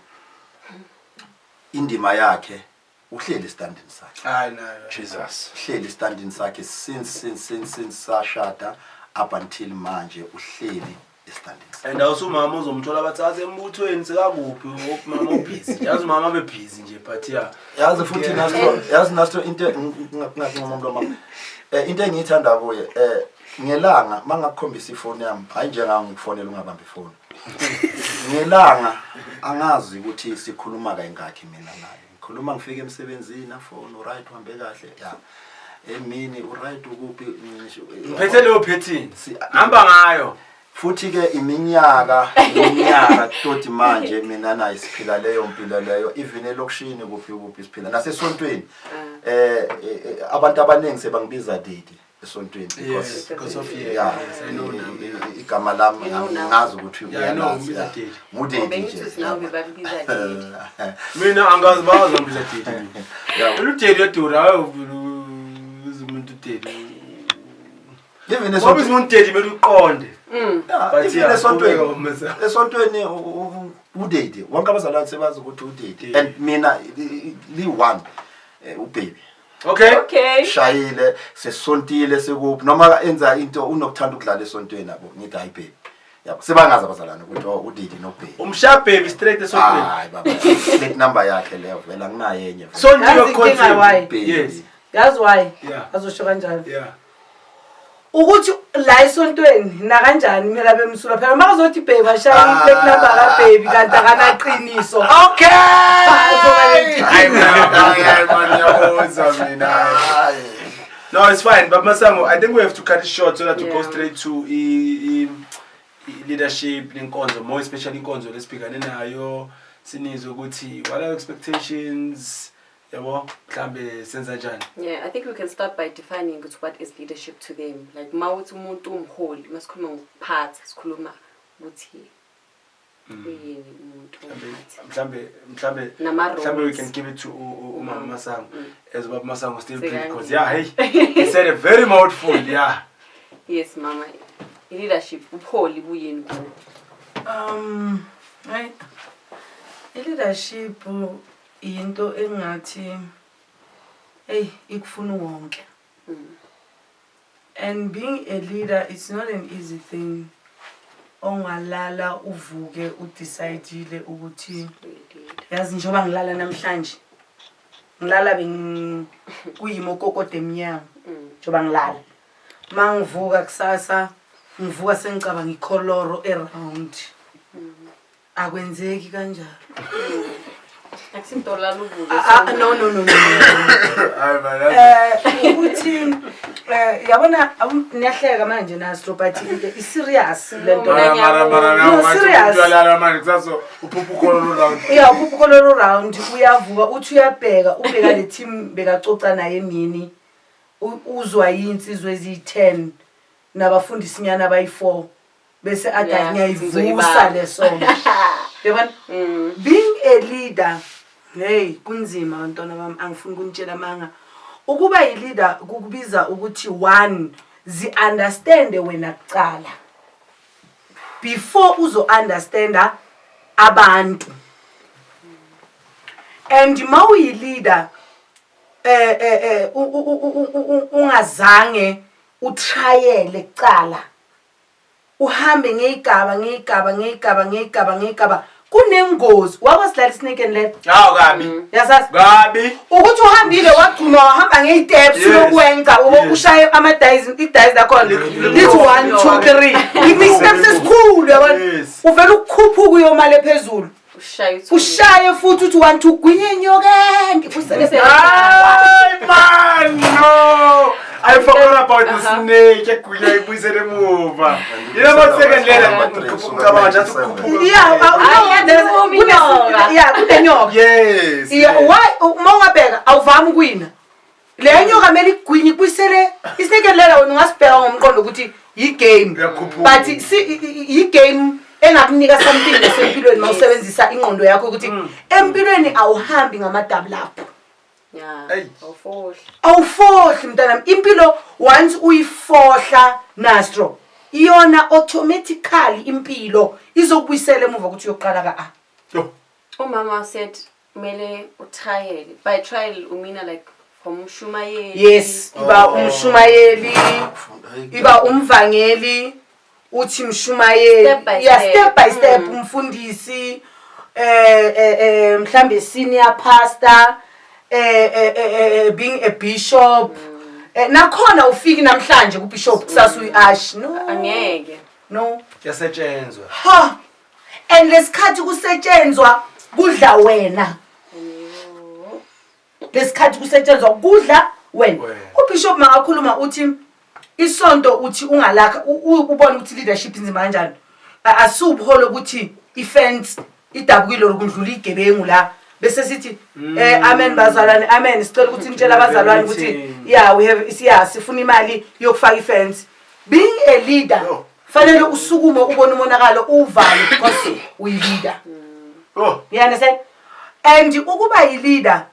indima yakhe uhleli esitandini sakhe. Hayi nayo. Jesus. Uhleli esitandini sakhe since sashada up until manje, uhleli esitandini sakhe. And awusumama uzomthola bathi asembuthweni sekakuphi, umama ubusy. Yazi umama abe busy nje, but yeah. Yazi futhi Nastro, yazi Nastro, into ngakuncoma mlomo, into engiyithanda kuye, ngelanga mangakukhombisa ifoni yami, hayi njengawe ngikufonela ungabambi ifoni, ngelanga angazi ukuthi sikhuluma kayingakhi mina naye. Ngikhuluma ngifika emsebenzini, afone, uright, uhambe kahle ya emini, uright, ukuphi? Ngiphethe leyo phethini. Hamba ngayo. Futhi ke iminyaka iminyaka toti manje mina naye siphila leyo mpilo leyo, even elokishini, kuphi kuphi siphila, nasesontweni. Abantu abaningi sebangibiza Didi esontweni because Yes, because of you. Yeah. Yes, I know now. Igama lami You know now. angazi ukuthi Yeah, I know, uyalazi. ngibiza Yeah. Didi. Ngudidi Bengithi nje. uthi nawe bebakubiza Didi. Mina angazi, bazi ngibiza Didi mina. Yeah. Phela uDedi uyadura, hayi ubiza umuntu uDedi. Even Ngoba esontweni ubiza umuntu Dedi kumele uqonde. Yeah, But even yeah, esontweni kubeka umesa. esontweni uDedi, wonke abazalwane sebazi ukuthi uDedi Yeah. and mina li-one, ubaby. Okay. Okay. Shayile, sesontile, sekuphi, noma enza into unokuthanda ukudlala esontweni yabo, ngithi hayi baby, yabo sebangazi abazalwane ukuthi oh, uDidi nobaby. Umshaya baby straight esontweni. Hayi baba, plate number yakhe leyo vele, anginayo enye vele. Sonto Yazi inkinga why? Baby. Yes. Yazi why? Yeah. Azosho kanjalo ukuthi la esontweni nakanjani kumele abe msulwa phela, uma kuzothi baby, ashaya i-plate number kababy kanti akanaqiniso. Okay. Hayi mina, hayi man, ngiyabuzwa mina. Hayi. No, it's fine. But Masango, I think we have to cut it short so that we go Yeah. straight to i leadership nenkonzo, more especially inkonzo lesibhekane nayo, sinizwe ukuthi what are expectations, yabo, mhlambe senza njani. Yeah, I think we can start by defining ukuthi what is leadership to them. Like mawuthi umuntu umholi, masikhuluma ngokuphatha, sikhuluma ukuthi uyini umuntu umphathi. Mhlambe Nama mhlambe we roles. can give it to uMama Masango as Baba Masango still Sekanje. breathe, because yeah, hey, he said a very mouthful, yeah. Yes mama, i-leadership, ubuholi buyini kuwe? Right. I-leadership into engathi hey, ikufuna wonke. And being a leader, it's not an easy thing. Ongalala uvuke udecidile ukuthi yazi njengoba ngilala namhlanje, ngilala beng kuyimo kokode emnyango, njengoba ngilala mangivuka kusasa ngivuka sengicabanga ikholoro eround, akwenzeki kanjalo. Akusinto lala uvuke. Ah, ah, no, no, no, no, no. Hayi man. Ukuthi yabona niyahleka manje Nastro, but i serious lento. Mara, Mara mara. No, serious. Uyalala manje, kusasa uphupha ukholo round. Yeah, uphupha ukholo round, uyavuka uthi uyabheka, ubheka le team bekacoca naye emini, uzwa yinsizwe eziyi-10 nabafundisinyana abayi-4, bese athi Yeah, ngiyayivusa ngizoyibamba. le song, yabona. Being a leader, hey, kunzima bantwana bami, angifuni kunitshela amanga. Ukuba yi-leader kukubiza ukuthi one, zi-understande wena kucala before uzo-understanda abantu. And ma uyi-leader ungazange utrayele kucala, uhambe ngeyigaba ngeyigaba ngeyigaba ngeyigaba ngeyigaba, kunengozi. Wakwasidlala i-snake and ladder? Hawu, kabi. Yasazi? Kabi. Ukuthi uhambile wagcuma wahamba ngey'steps, uyokwenza ushaye ama-dice, i-dice lakhona lithi 1 2 3, i-steps esikhulu, yabona. Uvele ukukhuphuka uyomali ephezulu. Ushaye uthule. Ushaye futhi uthi 1 2, gwinye inyokenge kusele. Hayi man, no. I forgot about the snake egwinya ibuyisele emuva. You know what, second ladder, ngicabanga just ukukhuphuka. Yeah, Hayi, yathuma inyoka. Yeah, kunenyoka. Yeah, why uma ungabheka awuvami ukuwina leyo nyoka, kumele igwinye ikubuyisele. I-snake and ladder wena ungasibheka ngomqondo ukuthi yi-game, Uyakhuphuka. but yi-game engakunika something nasempilweni uma usebenzisa ingqondo yakho, ukuthi empilweni awuhambi ngama-double up. Yeah. Hey. Awufohli. Awufohli mntanami, impilo once uyifohla Nastro, iyona automatically impilo izokubuyisela emuva ukuthi uyoqala ka-A. Yo. Umama said kumele utrial. By trial umina like from umshumayeli. Yes, iba umshumayeli, iba umvangeli, uthi mshumayeli. Step by Yeah, step. step by step, umfundisi, mhlambe senior pastor, being a bishop. Nakhona ufiki namhlanje ku bishop, kusasa uyi-usher, no. Angeke. No. Kuyasetshenzwa. Ha, and lesikhathi kusetshenzwa kudla wena, lesikhathi kusetshenzwa kudla wena. Wena. Ubishop makakhuluma uthi Isonto uthi ungalakha ubone ukuthi leadership inzima kanjani. Asiwubuholo ukuthi ifence idabukile or kundlula igebengu la bese sithi amen bazalwane, amen, sicela ukuthi nitshele abazalwane ukuthi yeah, we have, yeah, sifuna imali yokufaka ifence. Being a leader, fanele usukume ubone umonakalo uvale because uyi-leader. Oh. You understand? And ukuba yi-leader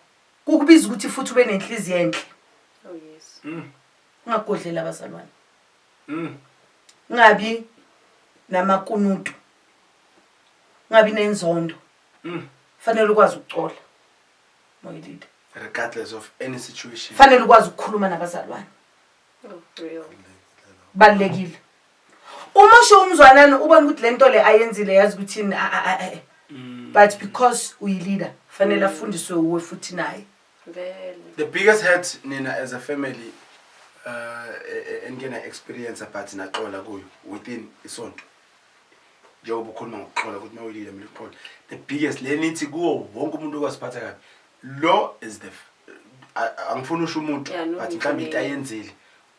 kukubiza ukuthi futhi ube nenhliziyo enhle. Oh yes. Ungagodlela abazalwane. Ungabi namakunutu. Ungabi nenzondo. Fanele ukwazi ukucola. Moyi-leader. Regardless of any situation. Fanele ukwazi ukukhuluma nabazalwane. Oh, real. Balekile. Uma usho umzwanana ubona ukuthi lento le ayenzile yazi ukuthi but because uyi-leader fanele afundiswe uwe futhi naye. Vele. The biggest hurt nina as a family enike experience but naxola kuyo within isonto. Njengoba ukhuluma ngokuxola ukuthi mawuyilile kumele uxole. The biggest le nithi kuwo wonke umuntu okwasiphatha kabi. Lo is the angifuni usho umuntu, Yeah, no, but mhlawumbe into ngifonile. ayenzile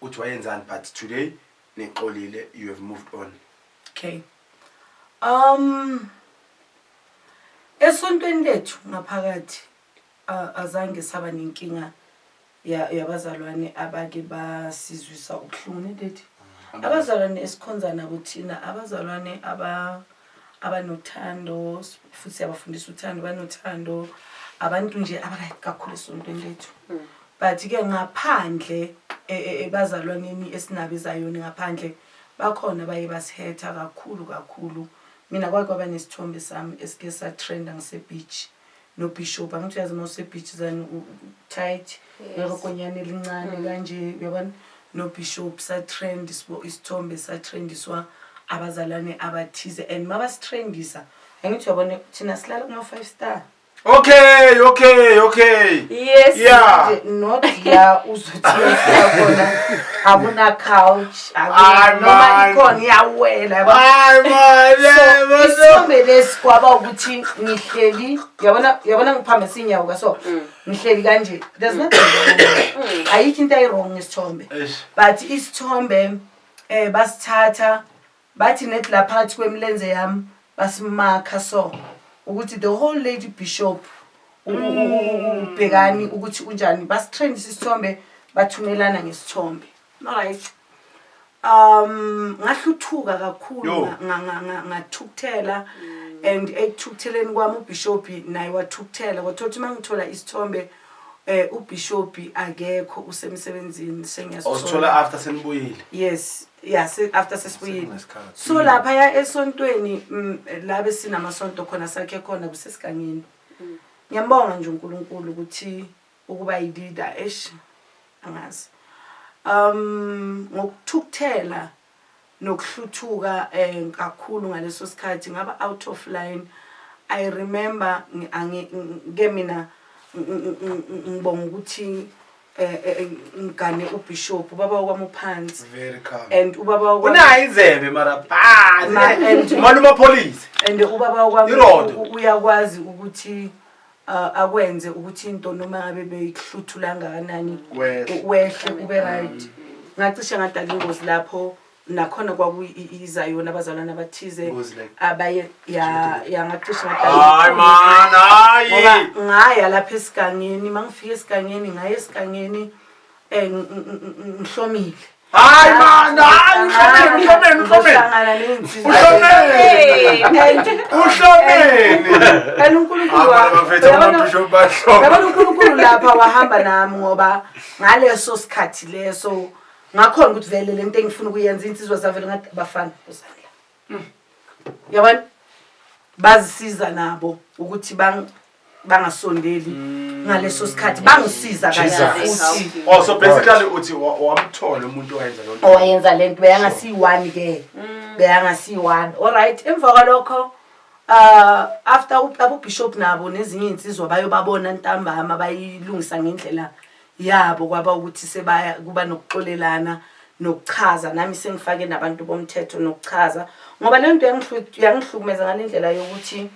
uthi wayenzani, but today nixolile, you have moved on. Okay. Esontweni lethu ngaphakathi azange saba nenkinga yabazalwane abake basizwisa ubuhlungu nedethi. Abazalwane esikhonza nabo thina, abazalwane abanothando, futhi siyabafundisa uthando, banothando, abantu nje abaright kakhulu esontweni lethu. But ke ngaphandle ebazalwaneni esinabo ezayoni ngaphandle bakhona baye basihetha kakhulu kakhulu. Mina kwake kwaba nesithombe sami esike satrenda ngise-beach nobishop. Angithi uyazi uma use-beach zani tight ngerokonyana elincane kanje, uyabona, nobishop satrend isithombe satrendiswa abazalwane abathize, and mabasitrendisa, angithi uyabona thina silala kuma-five star. Okay. Yes. Yeah. Nje, not la uzothi uyofika khona akuna couch, akuna Ay, noma man. ikhona iyawela, yabo. Hayi man, So yeah, isithombe lesi kwaba ukuthi ngihleli, yabona, yabona, ngiphambe inyawo kaso, ngihleli kanje, there's nothing wrong, ayikho into ayi-wrong ngesithombe. Eish. But isithombe basithatha bathi nethi la phakathi kwemilenze yami basimakha, so ukuthi the whole lady bishop ubhekani ukuthi unjani, basitrendisa isithombe, bathumelana ngesithombe. Alright, ngahluthuka kakhulu. Yo. Ngathukuthela and ekuthukutheleni kwami ubishop naye wathukuthela, kwathola ukuthi mangithola isithombe ubishop akekho, usemsebenzini. Awusithola Sengiyasithola after senibuyile. Yes, yeah, after sesibuyile. Sekunesikhathi. So laphaya esontweni la besinamasonto khona sakhe khona kusesigangeni, ngiyambonga nje uNkulunkulu ukuthi ukuba yi-leader, eish, angazi, ngokuthukuthela nokuhluthuka kakhulu ngaleso sikhathi ngaba out of line. I remember ke mina ngibonga ukuthi ngigane ubishop, ubaba kwami uphansi. Very calm. And ubaba kwami Unayo indlebe mara malume police. And ubaba kwami Irodo. uyakwazi ukuthi akwenze ukuthi into noma ngabe beyikuhluthula kangakanani Wehle. wehle ube right. Ngacishe ngadala ingozi lapho nakhona, kwakuyiza yona abazalwane abathize. Ingozi like? Abaye ya ngacishe ngadala Hayi man, hayi. Ngoba ngaya lapha esigangeni, mangifika esigangeni, ngaya esigangeni ngihlomile. Hayi man, hayi, uhlomeni, uhlomeni, uhlomeni. Ngizohlangana ney'nsizwa. Uhlomeni. Uhlomeni. And uNkulunkulu Abafethu amabishop bahloma. Yabona, uNkulunkulu lapha wahamba nami ngoba ngaleso sikhathi leso ngakhona ukuthi vele lento engifuna ukuyenza, insizwa zavele ngathi bafana uzandla, yabona, bazisiza nabo ukuthi bangasondeli ngaleso sikhathi, bangisiza kahle Jesus. futhi. Oh, so basically uthi wamthola umuntu owayenza lonto. Owayenza lento beyangasiyi-one ke, beyangasiyi-one. Alright, emva kwalokho after abobishop nabo nezinye iy'nsizwa bayobabona ntambama, bayilungisa ngendlela yabo, kwaba ukuthi sebaya kuba nokuxolelana nokuchaza, nami sengifake nabantu bomthetho nokuchaza ngoba le nto yangihlukumeza ngale ndlela yokuthi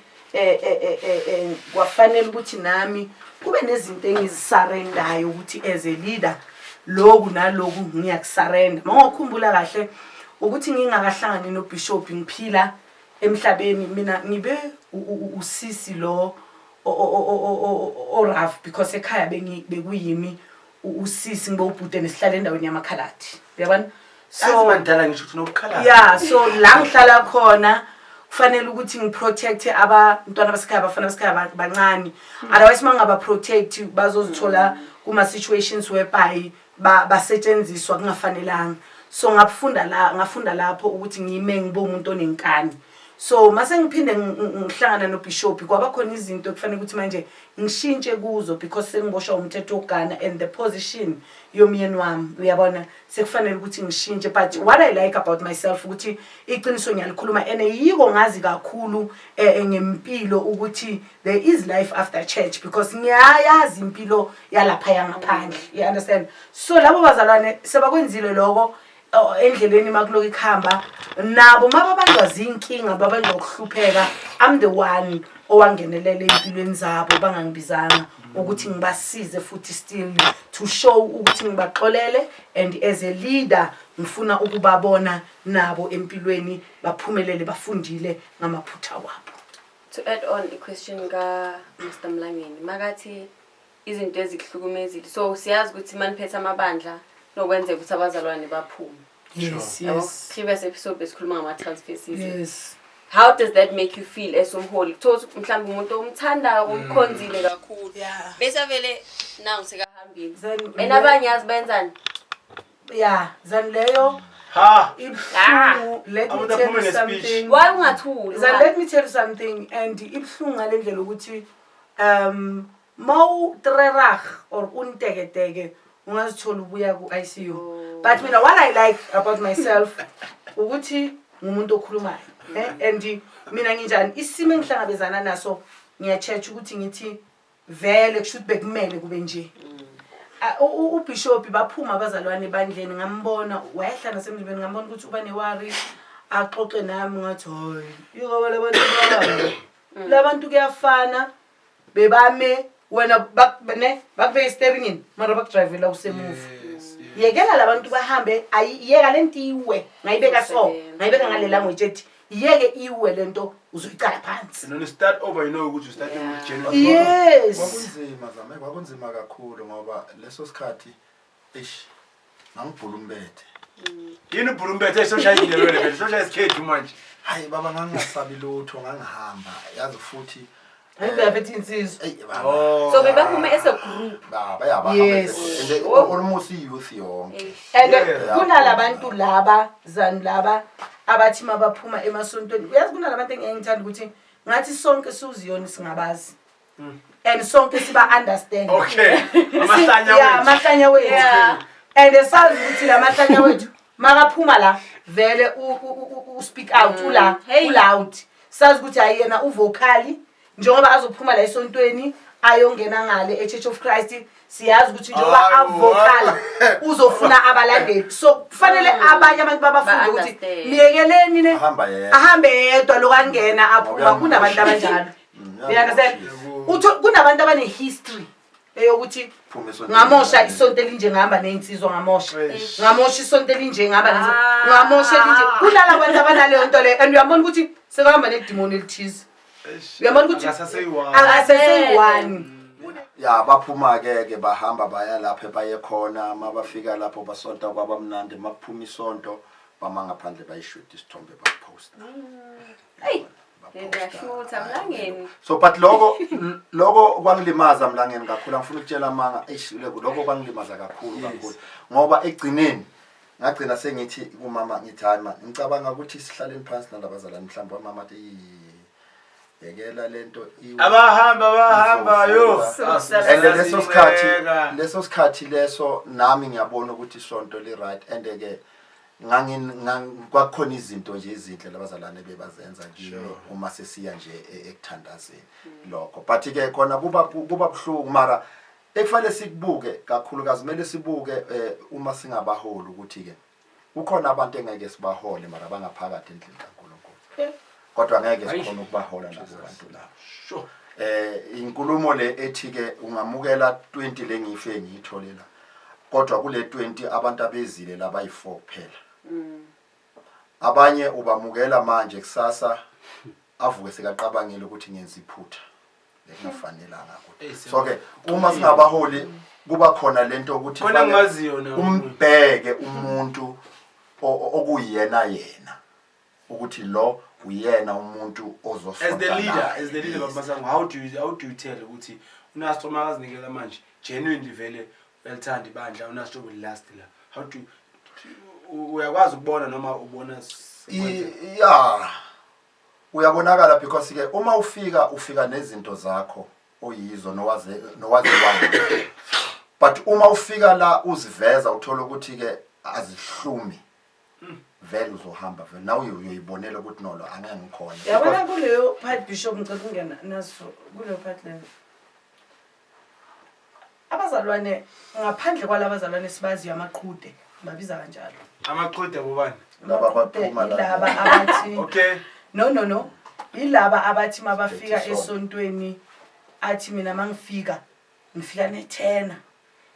kwafanele ukuthi nami kube nezinto engizisurrendayo ukuthi as a leader. Loku naloku ngiyakusurrender. Mawukhumbula kahle ukuthi ngingakahlangani noBishop, ngiphila emhlabeni, mina ngibe usisi lo o-rough because ekhaya bekuyimi usisi, ngibe ubhude nesihlala endaweni yamakhaladi, uyabona? So mandala ngisho ukuthi nobukhaladi. Yeah, so la ngihlala khona kufanele ukuthi ngiprotecte abantwana basekhaya, abafana basekhaya bancane, otherwise uma ngingaba-protect bazozithola kuma-situations whereby basetshenziswa kungafanelanga. So ngafunda la, ngafunda lapho ukuthi ngime ngibe umuntu onenkani. So mase ngiphinde ngihlangana noBishop, kwaba khona izinto ekufanele ukuthi manje ngishintshe kuzo because sengiboshwa umthetho wokugana and the position yomyeni wami, uyabona, sekufanele ukuthi ngishintshe. But what I like about myself ukuthi iqiniso ngiyalikhuluma and yiko ngazi kakhulu ngempilo ukuthi there is life after church because ngiyayazi impilo yalapha yangaphandle, you understand? So labo bazalwane sebakwenzile lokho, oh, endleleni makuloku ikuhamba nabo mababanjwa zinkinga, babanjwa ukuhlupheka, I'm the one owangenelela ey'mpilweni zabo bangangibizanga ukuthi ngibasize, futhi still to show ukuthi ngibaxolele and as a leader ngifuna ukubabona nabo empilweni baphumelele, bafundile ngamaphutha wabo. To add on i-question ka-Mr Mlangeni, makathi izinto ezikuhlukumezile, so siyazi ukuthi maniphethe amabandla nokwenzeka ukuthi abazalwane baphume. Yabo? Previous episode besikhuluma ngama-transfer season. How does that make you feel as umholi, kuthiwa ukuthi mhlawumbe umuntu omthandayo, umkhonzile kakhulu, bese vele nangu sekahambile and abanye yazi benzani? Yeah, zani leyo Ha. ibuhlungu. Let me Abantu tell aphume you ne-speech. something. Why ungathuli? Zan, let me tell you something, and ibuhlungu ngale ndlela ukuthi mawutrerag or unteketeke ungazithola ubuya ku-ICU. But mina, what I like about myself ukuthi ngumuntu okhulumayo, and mina nginjani, isimo engihlangabezana naso ngiya-check ukuthi ngithi vele kusho ukuthi bekumele kube nje. Ah, uBishop baphuma abazalwane ebandleni, ngambona wayehla nasemzimbeni, ngambona ukuthi uba ne-worry, axoxe nami, ngathi hayi, ingoba labantu bami labantu kuyafana bebame wena ne bakubeke esteringini mara bakudrayivela usemuva. Yekela labantu bahambe, ayiyeka lento iwe, ngayibeka so. Izosebenza. Ngayibeka ngale language ethi yeke iwe lento, uzoyicala phansi. And when you start over, you know ukuthi you starting with genuine. Yes. Kwakunzima zame, kwakunzima kakhulu ngoba leso sikhathi, eish, ngangibhula umbethe. Yini ubhula umbethe? Soshaya indebele vele, soshaya isikhethu manje. Hayi baba, ngangingasabi lutho, ngangihamba yazi futhi. Ayibephethe insizwa. Eyi baba. Oh. So bebaphume as a group? Baba yaba. Yes. And almost i-youth yonke. And kunalabantu laba zani laba abathi mabaphuma emasontweni, uyazi, kunalabantu engeke ngithanda ukuthi ngathi sonke siwuziyoni singabazi and sonke siba understand. Okay. Amahlanya Yeah, wethu. amahlanya wethu. And sazi ukuthi la mahlanya wethu makaphuma la vele u-speak out ula Hey. uloud, sazi ukuthi hayi, yena uvocal, njengoba azophuma la esontweni ayongena ngale e-Church of Christ, siyazi ukuthi njengoba Hayi, avocal uzofuna abalandeli, so kufanele abanye abantu babafunde ukuthi Ba-understand. niyekeleni ne Ahamba yedwa. Ahambe yedwa lokangena aphuma. Ngoba Kunabantu abanjalo. You understand? Uyamshisa. Utho kunabantu abane-history eyokuthi Phuma esontweni. ngamosha isonto elinje, ngihamba ney'nsizwa, ngamosha, Eish. ngamosha isonto elinje, ngihamba Ah. ngamosha elinje. Kunala bantu abanaleyo nto leyo and uyabona ukuthi sekahamba nedimoni elithize, uyabona ukuthi Akasaseyi-one. akaseseyi-one. Ya, baphuma ke ke bahamba baya lapho baye khona. Mabafika lapho basonta, kwabamnandi. Makuphuma isonto bama ngaphandle, bayishuta isithombe, baposta. Hey, ngiyashutha Mlangeni. So but lokho kwangilimaza Mlangeni kakhulu, angifuna ukutshela amanga. Eish, lokho kwangilimaza kakhulu kakhulu ngoba egcineni ngagcina sengithi kumama, ngithi hayi man, ngicabanga ukuthi sihlaleni phansi nalabazalwane mhlawumbe. Wamama athi, "Yekela lento Abahamba abahamba yo. And leso sikhathi leso nami ngiyabona ukuthi isonto li right and ke kwakukhona izinto nje ezinhle labazalwane bebazenza kimi uma sesiya nje ekuthandazeni lokho. But ke khona kuba buhlungu, mara ekufanele sikubuke kakhulukazi, kumele sibuke uma singabaholi ukuthi ke kukhona abantu engeke sibahole mara bangaphakathi endlini kaNkulunkulu, kodwa ngeke sikhona ukubahola labo bantu labo. Inkulumo le ethi ke ungamukela 20 lengife ngiyitholela. Kodwa kule 20 abantu abezile laba yi4 kuphela. Abanye ubamukela manje, kusasa avuke sekaqabangile ukuthi ngenza iphutha bekungafanelanga ukuthi. So ke uma singabaholi kuba khona lento ukuthi Khona fanele engimaziyo na. umbheke umuntu okuyena yena ukuthi lo uyena umuntu As the leader, ozosonta. As the leader, Baba Masango, how do you tell ukuthi uNastro makazinikela manje genuinely vele uyalithanda ibandla, uNastro will last la? How do uyakwazi ukubona noma ubona sekwenzeka? Ya, uyabonakala because ke uma ufika, ufika nezinto zakho oyizo nowaze nowaziwayo, but uma ufika la uziveza, uthola ukuthi ke azihlumi vele, uzohamba vele nawe, uyoyibonela ukuthi nolo angeke ngikhona. Yabona kuleyo part, Bishop, ngicela ukungena naso kuleyo part leyo. Abazalwane, ngaphandle kwalabazalwane sibaziyo, amaqhude, babiza kanjalo. Amaqhude bobani? Laba Amaqhude abaphuma la. yilaba abathi No, no, no, yilaba abathi mabafika Isonto. esontweni athi, "Mina mangifika, ngifika nethena,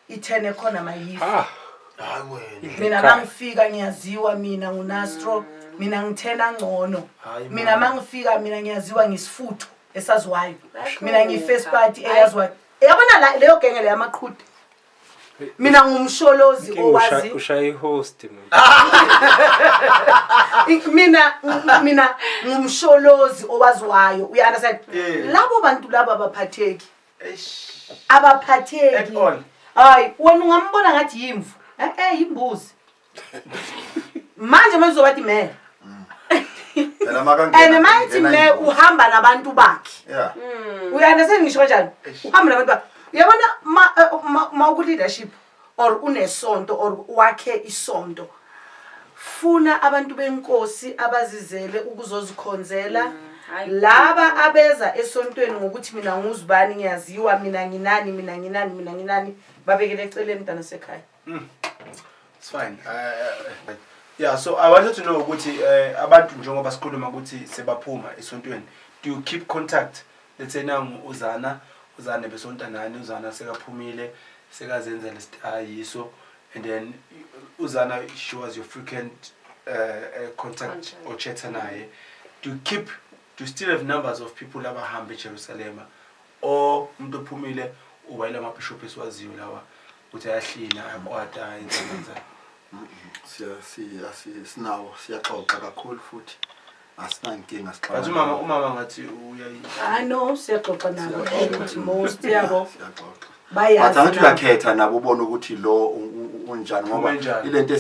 ithena ekhona mayifa." Ah. Hayi wena. "Mina mangifika ngiyaziwa, mina nguNastro, mina ngithena ngcono." Hayi, "Mina man. mangifika mina ngiyaziwa, ngisifutho esaziwayo, mina Bayahlupha. ngiyi-first party eyaziwayo." Yabona la leyo genge leyo, amaqhude, "Mina ngumsholozi owazi." Ushaya i-host, man. Mina ngumsholozi owaziwayo, uya-understand? Yeah. Labo bantu labo abaphatheki. Eish. Abaphatheki. At all. Hayi wena, ungambona ngathi yimvu, eh yimbuzi manje manje uzobathi me. Phela makangena And mayithi ngena me ingozi. Uhamba nabantu bakhe. Uya-understand ngisho kanjani? Uhamba nabantu bakhe. Uyabona ma uku-leadership or unesonto or wakhe isonto, funa abantu benkosi abazizele ukuzozikhonzela. Hayi. Laba abeza esontweni ngokuthi, "Mina nguzibani, ngiyaziwa, mina nginani, mina nginani, mina nginani," babekele eceleni, mntana sekhaya. It's fine. Yeah, so I wanted to know ukuthi abantu njengoba sikhuluma ukuthi sebaphuma esontweni, do you keep contact? Let's say nangu uzana, uzana besonta nani, uzana sekaphumile, sekazenzela isitayiso, and then uzana, she was your frequent contact Contact. or chatter naye. Do you still have numbers of people abahamba eJerusalem, or umuntu ophumile uba yila mabishop esiwaziyo lawa ukuthi ayahlina, ayakwata, yenza yenza? Siya siya si- sinawo, siyaxoxa kakhulu futhi asinankinga. But umama ngathi uyayi I know siyaxoxa nabo Siyaxoxa. and most yabo Siyaxoxa. bayazi But angithi nabo. uyakhetha nabo, ubone ukuthi lo unjani ngoba Unjani. ilento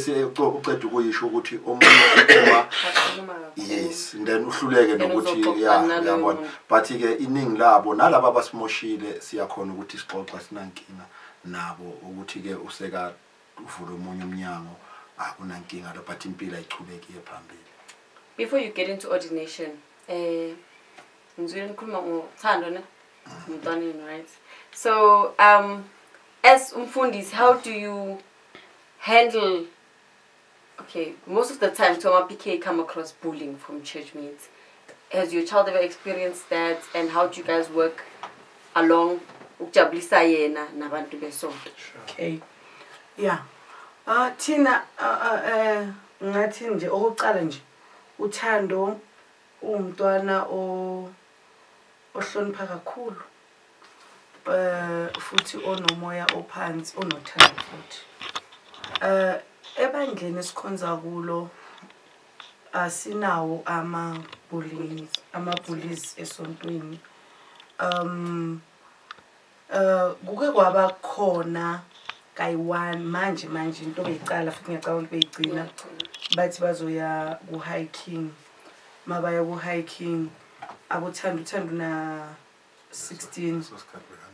uceda ukuyisho ukuthi omunye uphuma Bakhuluma kakhulu. Yes, and then uhluleke Then nokuthi uzoxoxa ya, naloyo uyabona. muntu. But ke iningi labo nalabo abasimoshile siyakhona ukuthi sixoxa, sinankinga nabo ukuthi ke useka uvula omunye umnyango, akunankinga lo, but impilo ayichubeki iye phambili. Before you get into ordination, ngizwile nikhuluma ngothando ne umntwaneni, right? So as umfundisi, how do you handle, okay, most of the time to ama-PK come across bullying from church mates. Has your child ever experienced that, and how do you guys work along ukujabulisa yena nabantu besonto? Okay, yeah, thina ngathi nje okokuqala nje, uThando uwumntwana o ohlonipha kakhulu futhi onomoya ophansi, onothando futhi. Ebandleni esikhonza kulo asinawo ama-bullies esontweni. Kuke kwaba khona kayi-one manje manje, into beyicala futhi ngiyacabanga ukuthi beyigcina, bathi bazoya ku-hiking. Mabaya ku-hiking aboThando, uThando na 16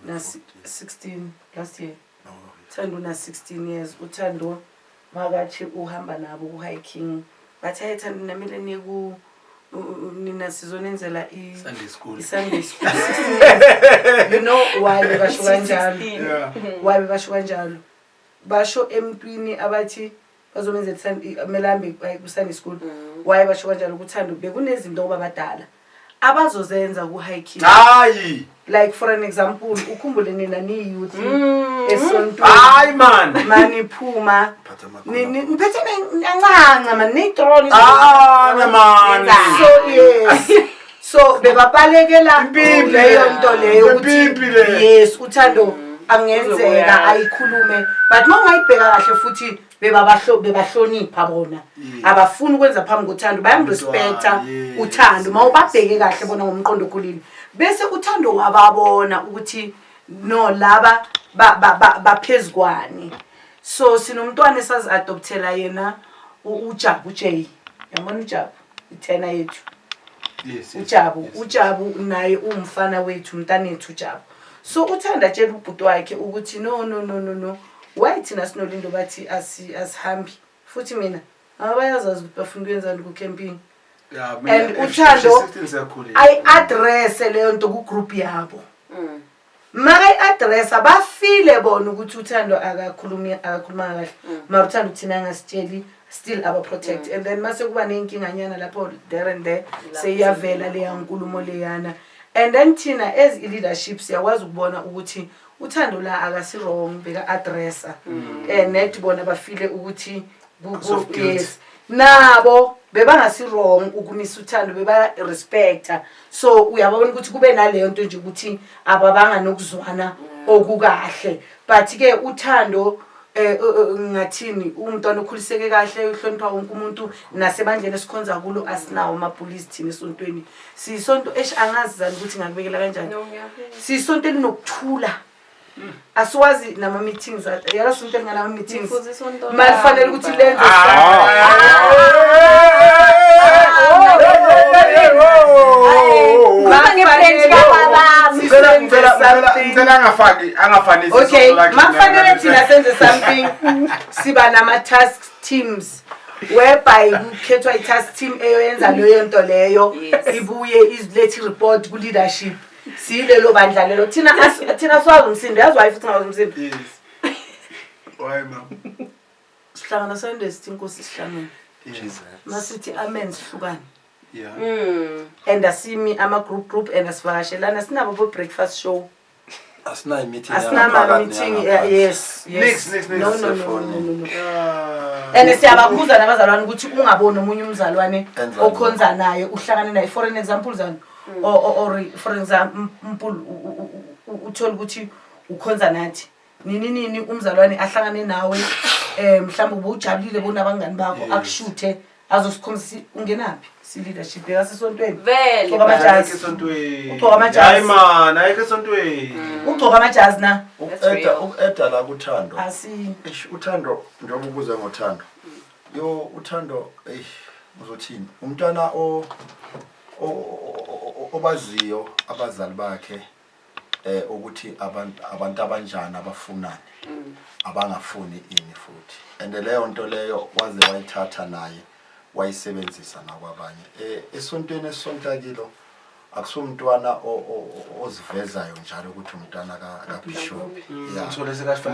na 16 last year, Thando una 16 years. UThando makathi uhamba nabo ku-hiking, bathi, "Hayi Thando, namele niku nina sizonenzela Sunday school." I-Sunday school. 16 years. You know why bebasho kanjalo? Why bebasho kanjalo? Basho emntwini abathi bazomenzela kumele ahambe ku-Sunday school. Why basho kanjalo? Kuthando bekunezinto okuba badala. Abazozenza ku-hiking. Hayi. Like for an example, ukhumbule nina niyi-youth esontweni. Hayi man. Maniphuma Phatha amakhulu. niphethe nancanca mani neyitroli. Ah man. So yes, so bebabalekela Impimpi leyo nto leyo ukuthi Impimpi le. yes, uthando angenzeka Uzobuya. ayikhulume, but uma ungayibheka kahle futhi bebahlonipha bona, abafuni ukwenza phambi kothando, bayamrespecta uthando. Uma ubabheke kahle bona ngomqondo okhulile, bese uthando wababona ukuthi no, laba baphezu kwani. So sinomntwana esazi-adoptela yena, uJabu J, yabona uJabu, ithena yethu. Ujabu, uJabu naye uwumfana wethu, umntanethu uJabu. So uthanda atshela ubhuti wakhe ukuthi no, no, no, no, no, why thina sinolindo bathi asihambi futhi mina abayazazi ukuthi bafuna ukwenzani ku-camping. Yeah, mina And uthando 16 siyakhulile. ayi-addresse leyo nto ku-group yabo. Makayi-addressa, bafile bona ukuthi uthando akakhulumi, akakhulumanga kahle, mara uthando thina angasitsheli, still aba-protect. And then mase kuba ney'nkinganyana lapho there and there, seyiyavela leya nkulumo leyana, and then thina as i-leadership siyakwazi ukubona ukuthi uthando la akasi-wrong, beka-addressa net bona bafile ukuthi Of guilt. Yes, nabo bebangasi-wrong ukumisa uthando, beba-respecta. So uyabona ukuthi kube naleyo nto nje ukuthi ababanga nokuzwana okukahle, but-ke uthando ngathini, umntwana okhuliseke kahle, uhlonipha wonke umuntu. Nasebandleni esikhonza kulo asinawo amapolisi thina esontweni. Siyisonto esh, angazi zani ukuthi ngakubekela kanjani. No, ngiyabona. Siyisonto elinokuthula, asiwazi nama-meetings, yala sonto elinganama-meetings. Nifuze isonto Malifanele lami, ukuthi ba. lenze. Khuluma nge-French kababami. Ngicela angafaki, angafanisi. Okay, Isonto lakhe. makufanele thina senze something, siba nama-task teams whereby kukhethwa i-task team eyoyenza leyo nto leyo. Ibuye izilethe i-report ku-leadership. Siyilelo bandla lelo thina. Thina siwazi umsindo, yazi why futhi ngawazi umsindo? Yes. Why, ma'am? Sihlangana Sunday, sithi inkosi sihlangene, masithi amen, sihlukane. And asimi ama-group group and asivakashelana, sinabo bo-breakfast show. Asinayo i-meeting. Asinama-meeting, yes. Nix, nix, nix. No, no, no, no, no, no. Ah. And siyabakhuza nabazalwane ukuthi ungaboni omunye umzalwane Enza okhonza naye, uhlangane naye, for an example zani, or for example uthole ukuthi ukhonza nathi nini nini, umzalwane ahlangane nawe, mhlawumbe ubujabulile bonabangani bakho, akushuthe azosikhombisa ungenaphi. Si-leadership bekasesontweni. Vele. Ugqoka amajazi. Ayikho esontweni. Ugqoka amajazi. Hayi man, ayikho esontweni. Ugqoka amajazi na. That's Uku-eda real. uku-eda la kuthando. Asi. Eish, uthando, njengoba ubuze ngothando, yo, uthando, eyi, uzothini, umntwana obaziyo abazali bakhe ukuthi abantu abanjani, abafunani, abangafuni ini futhi, and leyo nto leyo waze wayithatha naye wayisebenzisa nakwabanye. Esontweni esonta kilo akusumntwana ozivezayo njalo ukuthi umntwana kabishop, yeah. Uthole sekafaka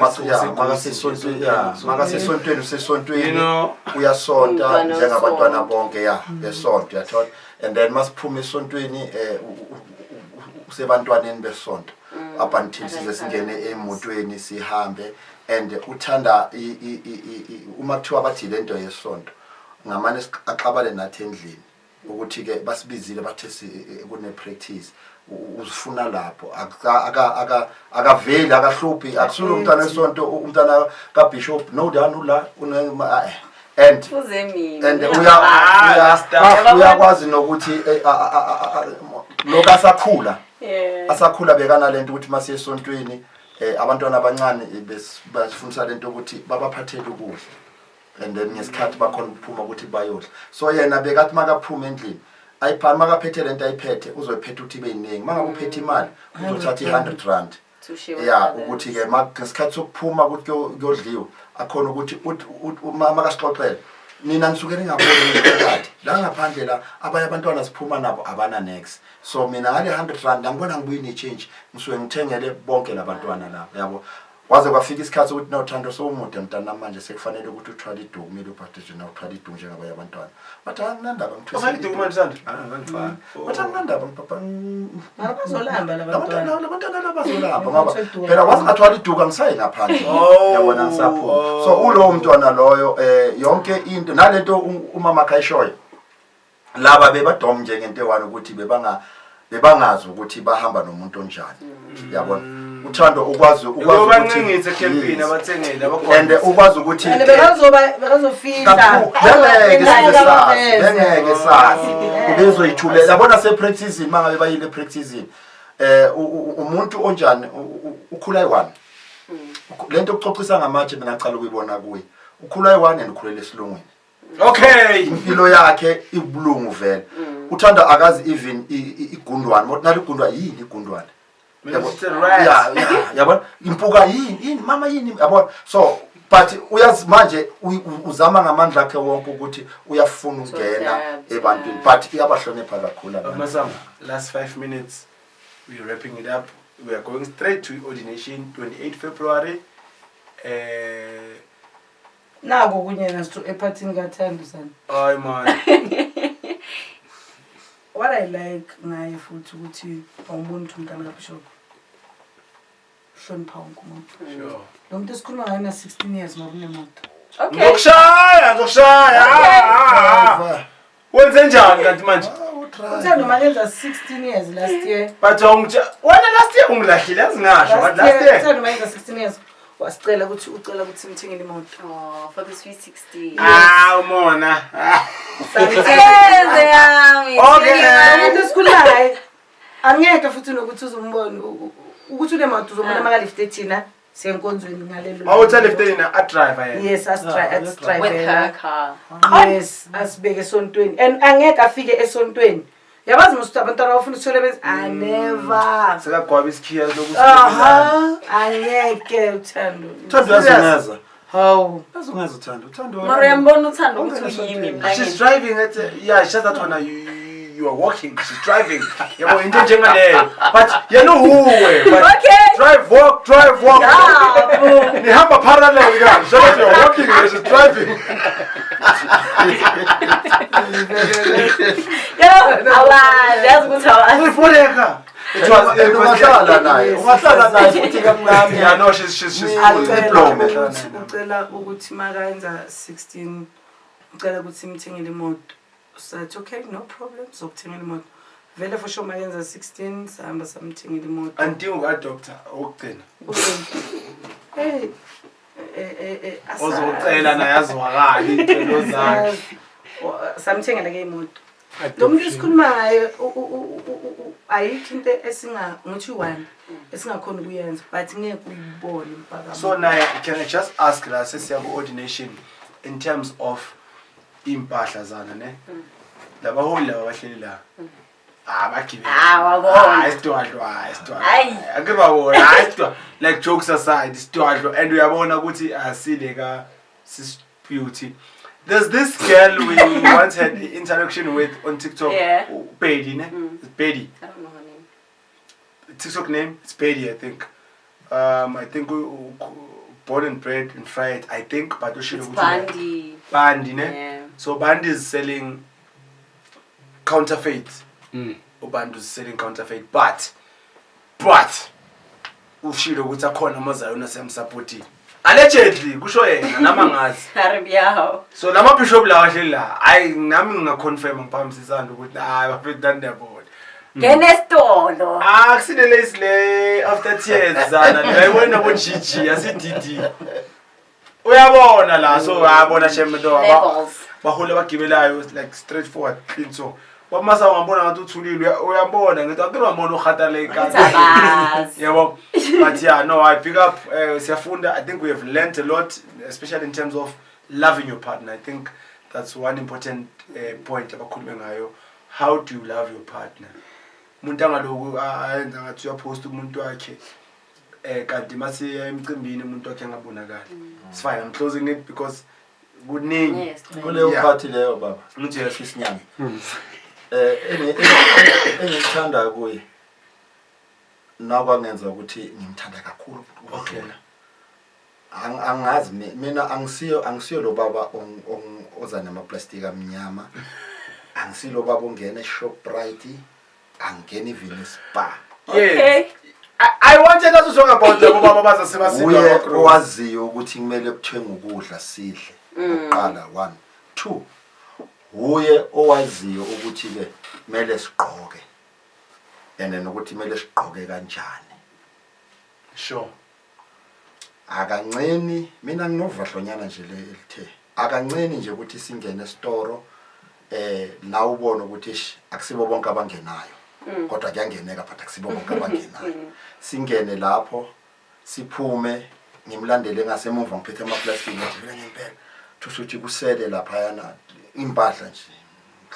Makasesontweni, yeah, makasesontweni usesontweni. You know. Uyasonta Umntwana njengabantwana wesonto. bonke, ya, besonto, uyathola. And then masiphuma esontweni, usebantwaneni besonto up until size singene emotweni sihambe. And uthanda uma kuthiwa bathi lento yesonto, ngamane axabane nathi endlini ukuthi-ke basibizile bathe kune-practice, uzifuna lapho. Akaveli, akahluphi, akusula umntwana wesonto, umntwana kabishop, no, dani ula and Fuze mina. and Ah, last time. uyakwazi nokuthi lokhu asakhula asakhula bekanalento ukuthi masiye esontweni, abantwana abancane, basifundisa lento ukuthi babaphathele ukudla and then ngesikhathi bakhona ukuphuma ukuthi bayodla. So yena bekathi makaphuma endlini ayipha, makaphethe lento ayiphethe, uzoyiphetha ukuthi ibe yiningi. Mangabe uphethe imali, uzothatha i-100 rand To share with ya others. Ukuthi-ke ngesikhathi sokuphuma ukuthi kuyodliwa, akhona ukuthi makasixoxele nina nisuke ningaboni ngesikhathi la ngaphandle la abanye abantwana siphuma nabo abana nex. So mina ngale 100 rand angibona ngibuye ne-change, ngisuke ngithengele bonke labantwana laba, yabo. Kwaze kwafika isikhathi ukuthi nothando sowumude mntana manje sekufanele ukuthi uthwale iduku kumele ubhadiswe na uthwale iduku njengabanye abantwana. Bathi anginandaba ngithwele. Ufake iduku manje Thando? Ah ngangifaka. Bathi anginandaba ngipapa. Mara bazolamba labantwana. Labantwana labantwana labazolamba ngoba Uthwala iduku. phela waze ngathwala iduku angisayi ngaphandle. Oh, Yabona ngisaphuma. oh. So ulowo mntwana loyo yonke into nalento umama akayishoyo. Laba bebadom njengento ewane ukuthi bebangazi ukuthi bahamba nomuntu onjani. Yabona? Uthando ukwazi ukwazi Ubancengise ecampini abathengele and abakhona. ukwazi ukuthi And bekazoba bekazofihla. bengeke size sazi Bengeke bengeke sazi ubezoyithulela yabona se-practicing uma ngabe bayile e-practicing umuntu onjani ukhula ayi-one lento yokuxoxisa ngamatshe mina ngacala ukuyibona kuye ukhula ayi-one and ukhulela esilungwini. Okay. Impilo yakhe ibulungu vele. Uthanda akazi even igundwane mothi nalo igundwa yini igundwane. Mina Yabo- sithi rat. Yeah, yabona impuka yini yini mama yini yabona so but uyazi manje uzama ngamandla akhe wonke ukuthi uyafuna ukungena adapt, ebantwini yeah. but iyabahlonipha kakhulu abantu. Masango, last 5 minutes we're wrapping it up. We are going straight to ordination 28 February. Nako kunye naso ephathini kaThando sana. Ay man. What I like ngaye futhi ukuthi awumboni ukuthi umntana kaBishop. Hlonipha wonke umuntu. Sure. Lo muntu esikhuluma ngaye una 16 years mara unemoto. Okay. Ngizokushaya, ngizokushaya. Ah, ah, ah. Wenze njani kanti manje? Uthando makenza 16 years last year. But awungitshe wena last year ungilahlile azingasho but last year. Uthando makenza 16 years wasicela ukuthi ucela ukuthi simthengele imoto. Oh, for the sweet 16. Ah, umona. Yes, yami. Okay. Lo muntu esikhuluma ngaye angeke futhi nokuthi uzombona ukuthi unemoto uzombona makalifte thina siyenkonzweni ngalelo. Mawuthe lifteni na a driver yena. Yes, With asdrive. her car. Yes, asibeke esontweni. And angeke afike esontweni. Yabazi musu abantwana bafuna ukuthola benzi I never. Sekagwaba isikhiya lokuthi. Aha, angeke uthando. Uthando uyazungeza. Hawu. Uyazungeza uthando. Uthando. Mara uyambona uthando ukuthi uyimi She's mntangeni. driving at yeah, it's just that one you are walking, she's driving. Yabo into njengaleyo. But yena uwe. But Okay. Drive walk, drive walk. Yeah, Nihamba parallel kanje. So that you're walking and she's driving. Yo, awazi, yazi ukuthi awazi. Uyifoleka. It was it was Ungahlala naye. Ungahlala naye futhi kamnandi. Yeah, no, she's cool. Ucela Diploma. ukuthi ucela ukuthi makayenza 16 ucela ukuthi simthengele imoto. Sathi okay, no problem, sokuthengela imoto. Vele for sure makenza 16 sahamba samthengela imoto. Andingi uku-adopta okugcina. Hey. Asazi. Ozocela naye azwakale iy'celo zakhe. Samthengela ke imoto. Lo muntu esikhuluma ngaye ayikho into esinga ngithi one esingakhona ukuyenza but ngeke uyibone impakamo. So now, can I just ask la sesiya ku-ordination in terms of iy'mpahla zana ne? Labaholi laba abahleli la. Ah, bagibele. Ah, wabona. Ah, isidwadlo, ah, isidwadlo. Ayi. Ake babona, ah, isidwadlo. Like jokes aside, isidwadlo and uyabona ukuthi asile ka sis Beauty. There's this girl we once had interaction with on TikTok. Yeah. Bedi, ne? It's Bedi. I don't know her name. TikTok name? It's Bedi, I think. I think we born and bred in Fried, I think, but It's Bandi. Bandi, ne? Yeah. So Bandi is selling counterfeit. Ubandi is selling counterfeit, but ushilo ukuthi akhona amazayona siyamsupportile. Allegedly, kusho yena nami angazi. Haribiyaho. So lama bishop lawa ahleli la, ayi nami ngingaconfirm ngiphakamisa isandla ukuthi hayi bafethu ndandiyabona. Ngena esitolo. Ah, kusile lesi le after tears zana uyayibona bo GG asi DD. Uyabona la so uyabona shem into Levels. baholi abagibelayo like straightforward clean so. Wamasa ungabona ngathi uthulile uyabona ngithi akube wabona uhataleka. Ukuthi abazi. Yabo. But yeah, no, I pick up siyafunda. I think we have learned a lot, especially in terms of loving your partner. I think that's one important point abakhulume ngayo. How do you love your partner? Umuntu angaloku ayenza ngathi uyapost umuntu wakhe kanti mase emcimbini umuntu wakhe angabonakali. It's fine, I'm closing it because kuningi. Yes. Kuleyo Yeah. party leyo baba. Ngithi yes. Isinyama. Engithanda kuye nakwangenza ukuthi ngimthanda kakhulu Okay. ukudlula. Angazi mina angisiyo lo baba oza namaplastiki amnyama. Angisilo baba ongena eShoprite, angena even eSpar. Okay. I wanted us to talk about labo baba bazasebasinda. Uye owaziyo ukuthi kumele kuthengwe ukudla sidle. Okokuqala 1, 2. Uye owaziyo ukuthi ke kumele sigqoke. And then ukuthi kumele sigqoke kanjani. Sure. Akanceni mina nginovahlonyana nje le elithe. Akanceni nje ukuthi singene esitoro la ubone ukuthi eish akusibo bonke abangenayo. Kodwa kuyangeneka but akusibo bonke abangenayo. Singene lapho siphume ngimlandele ngasemuva ngiphethe ama-plastic ngathi vele ngempela thusho ukuthi kusele laphayana impahla nje.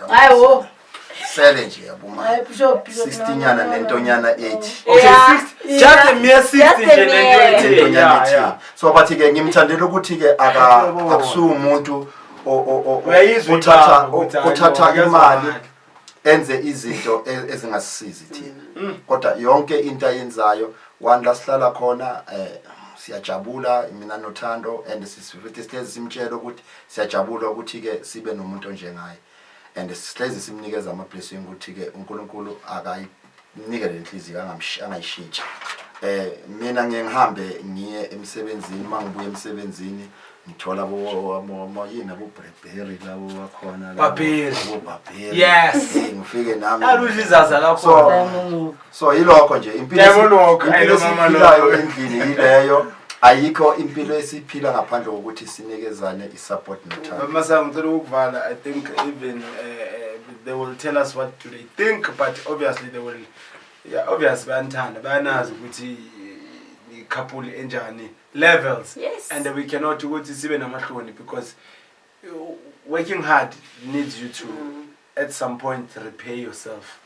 Hayi wo. Sele nje yabo ma. Hayi Bishop, Bishop, 60 no, no, nyana no, no, nentonyana no. 8. Okay, Yeah. 60, just a mere 60 Just a nje nento mere. ethe. Nentonyana Yeah, ethi. yeah. So bathi ke ngimthandela ukuthi ke aka Uyabona. akusuye umuntu Uyayizwa othatha ibamba ukuthi hayi, othatha no, imali akuyazwakala. enze izinto ezingasisizi thina. Kodwa yonke into ayenzayo one la sihlala khona siyajabula mina noThando and sisifuthi sihlezi simtshela ukuthi siyajabula ukuthi ke sibe nomuntu onjengaye. And sihlezi simnikeza ama blessing ukuthi ke uNkulunkulu akayinike le nhliziyo angayishintsha. Mina ngiye ngihambe ngiye emsebenzini, uma ngibuya emsebenzini ngithola bo yini abo Burberry labo bakhona labo, Burberry. abo Burberry. Yes. Ngifike nami. Aludla izaza lapho. So yilokho nje impilo Diamond Walk, impilo ayi lo mama esiyiphilayo lo. endlini yileyo. Ayikho impilo esiphila ngaphandle kokuthi sinikezane i-support nothando. Masango, ngicela ukukuvala. I think even they will tell us what do they think, but obviously they will, yeah, obviously bayanithanda, bayanazi ukuthi i-couple enjani levels. Yes. And we cannot ukuthi sibe namahloni because working hard needs you to at some point repay yourself.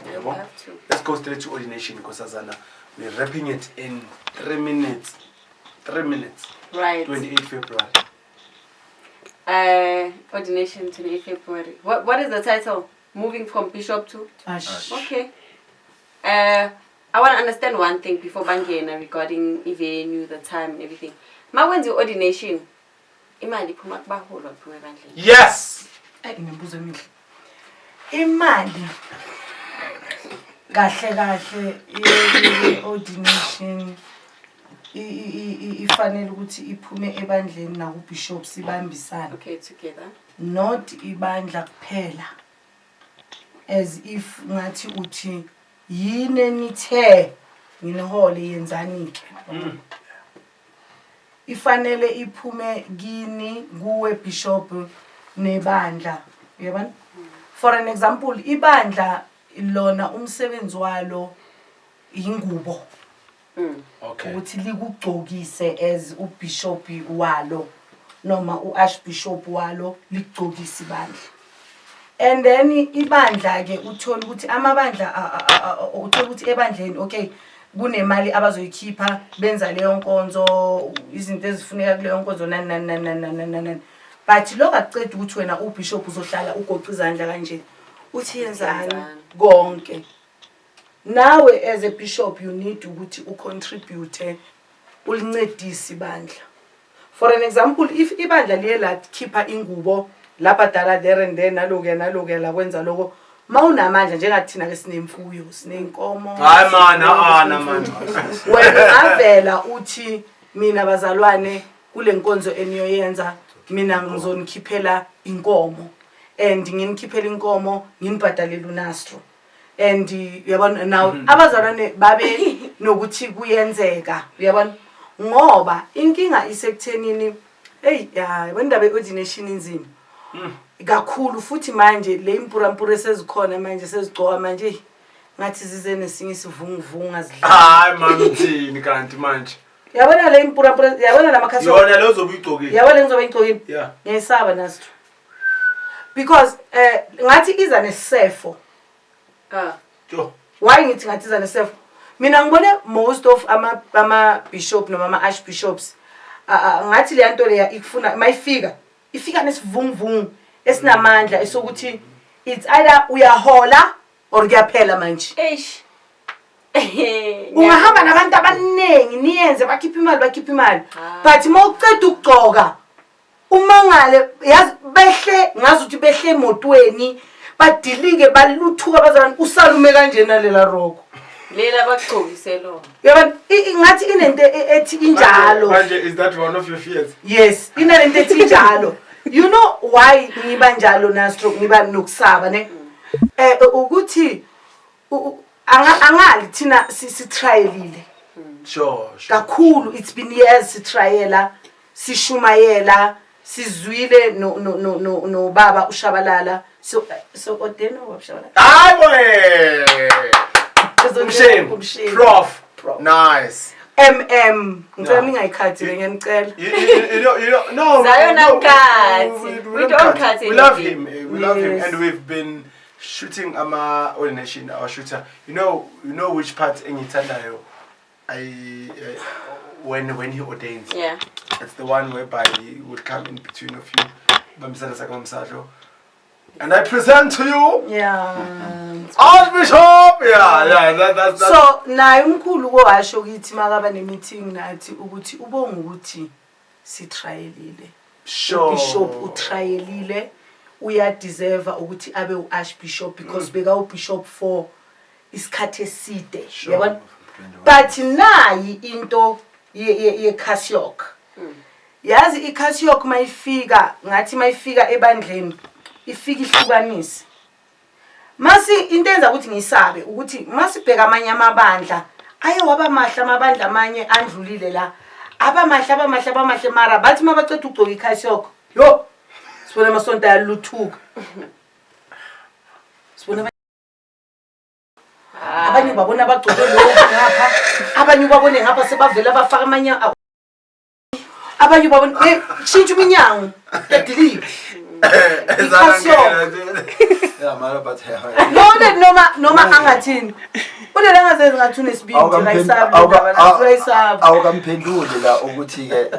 You Yabo? have to. Let's go straight to ordination, Nkosazana. We're wrapping it in 3 minutes. 3 minutes. Right. 28 February. Ordination 28 February. What is the title? Moving from bishop to? Ash. Okay. I want to understand one thing before bangena regarding venue, the time and everything. Ma wenza ordination, imali iphuma kubaholwa iphuma ebandleni. Yes. Ayi nemibuzo emihle. Imali kahle kahle i-ordination ifanele ukuthi iphume ebandleni naku-bishop sibambisane. Okay, together. Not ibandla kuphela. As if ngathi uthi yini enithe nginihole yenzani ke. Ifanele iphume kini kuwe bishop nebandla. Uyabona? For an example, ibandla lona umsebenzi walo ingubo. Okay. Ukuthi likugcokise as ubishop walo noma uarchbishop walo likugcokise ibandla. And then ibandla ke uthola ukuthi amabandla uthola ukuthi ebandleni okay kunemali abazoyikhipha benza leyo nkonzo, izinto ezifuneka kuleyo nkonzo nani nani nani nani nani nani nani. But lokho akucedi ukuthi wena ubishop uzohlala ugoqa izandla kanje uthi yenzani Yenzani. konke. Nawe as a bishop you need ukuthi ucontribute ulincedise ibandla. For an example, if ibandla liye lakhipha ingubo labhadala there and there nalokuya nalokuya lakwenza lokho, mawunamandla njengathina ke sinemfuyo, sineyinkomo. Hayi man, ana man. Wena ungavela uthi mina bazalwane kule nkonzo eniyoyenza mina ngizonikhiphela inkomo and nginikhiphela inkomo nginibhadalele uNastro. And uyabona now abazalwane babe nokuthi kuyenzeka, uyabona, ngoba inkinga isekuthenini hey ya indaba ye-ordination inzima kakhulu futhi manje le impurampura esezikhona manje sezigcoka manje hey, ngathi zize nesinye isivunguvungu azidlala. Hayi man, uthini kanti manje? Yabona le impurampura, yabona lamakhasi Yona le ozobe uyigcokile. Yabona ngizobe ngigcokile. Yeah. Ngiyayisaba Nastro. Because ngathi iza nesefo. Jo. Why ngithi ngathi iza nesefo? Mina ngibone most of ama bishop noma ama archbishops ngathi le nto leya ikufuna mayifika ifika nesivunguvungu esinamandla esokuthi it's either uyahola or kuyaphela manje. Eish. Ungahamba nabantu abaningi niyenze bakhiphe imali, bakhiphe imali, but uma uceda ukugcoka umangale, yazi behle ngazi ukuthi behle emotweni, badilike, baluthuka bazalwane, usalume kanje nalela roko. Lela bakugcokise lona. Yabona, ngathi inento ethi injalo. Manje, is that one of your fears? Yes, inalento ethi injalo. You know why ngiba njalo, Nastro? Ngiba nokusaba ne ukuthi angali thina sitrayelile Sure. kakhulu. It's been years sitrayela, sishumayela, sizwile no no no no no baba uShabalala, so ordain ubaba uShabalala. Hayi boy. Umshame. Umshame. Prof. Prof. Nice. Ngicela Yeah. ningayikhathi le, ngiyanicela. You know, no. Zion no, cut. We We don't don't cut. cut We love anything. him. We love him, Yes. and we've been shooting ama ordination, our shooter. You know which part engithandayo. I when he ordains. It's the one whereby he would come in between of you. Bambisana sakho msahlo. And I present to you Archbishop. Yeah, that's So naye umkhulu kowasho kithi makaba ne-meeting nathi ukuthi ubonga ukuthi sitrayelile. Ubishop utrayelile, uyadeserve ukuthi abe u-archbishop because beka ubishop for isikhathi eside. Yabona, but nayi into ye-cassock, yazi i-cassock mayifika, ngathi mayifika ebandleni ifika ihlukanise. Masi into enza ukuthi ngisabe ukuthi masibheka amanye amabandla aye waba mahle, amabandla amanye andlulile la, abamahle, abamahle, abamahle, mara bathi mabaceda ukugcoka i-cassock, yo, sibona amasonto ayaluthuka, sibona abanye ubabona bagcoke lokhu ngapha, abanye ubabone ngapha sebavela bafaka amanye, abanye ubabone, hey, shintsha iminyango yadilika i-cassock. Yeah, mara but Noma noma angathini unele angazenzi ngathi unesibindi, kayisabi le ndaba la, uyayisaba. Awukamphenduli la ukuthi-ke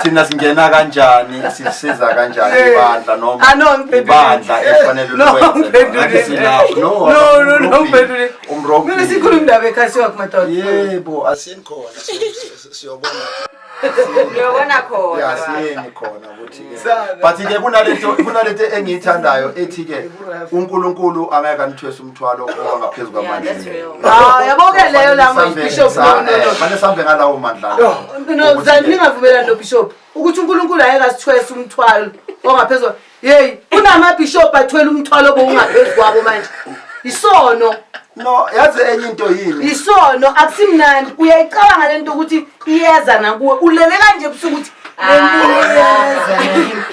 thina singena kanjani, sisiza kanjani ibandla noma Ah, no, ngiphendulile. ibandla efanele No, likwenze. ngiphendulile. Ngathi silapho. No, No, ngiphendulile. umrobile. Mina sikhuluma indaba e-cassock, madoda. Yebo, asiyeni khona, siyobona. Uyobona khona. Ya, siyeni khona ukuthi-ke but-ke kunalento engiyithandayo ethi-ke uNkulunkulu angeke anithwese umthwalo owangaphezu Yeah, that's kwamandla. real. Ah, yabo-ke leyo language, Bishop, no, no, no. Fanele sihambe ngalawo mandla. No, zani ningavumelani nobishop ukuthi uNkulunkulu ayeke asithwese umthwalo ongaphezulu. Yeyi, kunamabhishop athwele umthwalo bowungaphezu kwabo manje. Isono. No, yazi enye into yini? Isono, akusimnandi. Uyayicabanga lento ukuthi iyeza nakuwe. Ulele kanje ebusuku ukuthi le mini iyeza nakimi.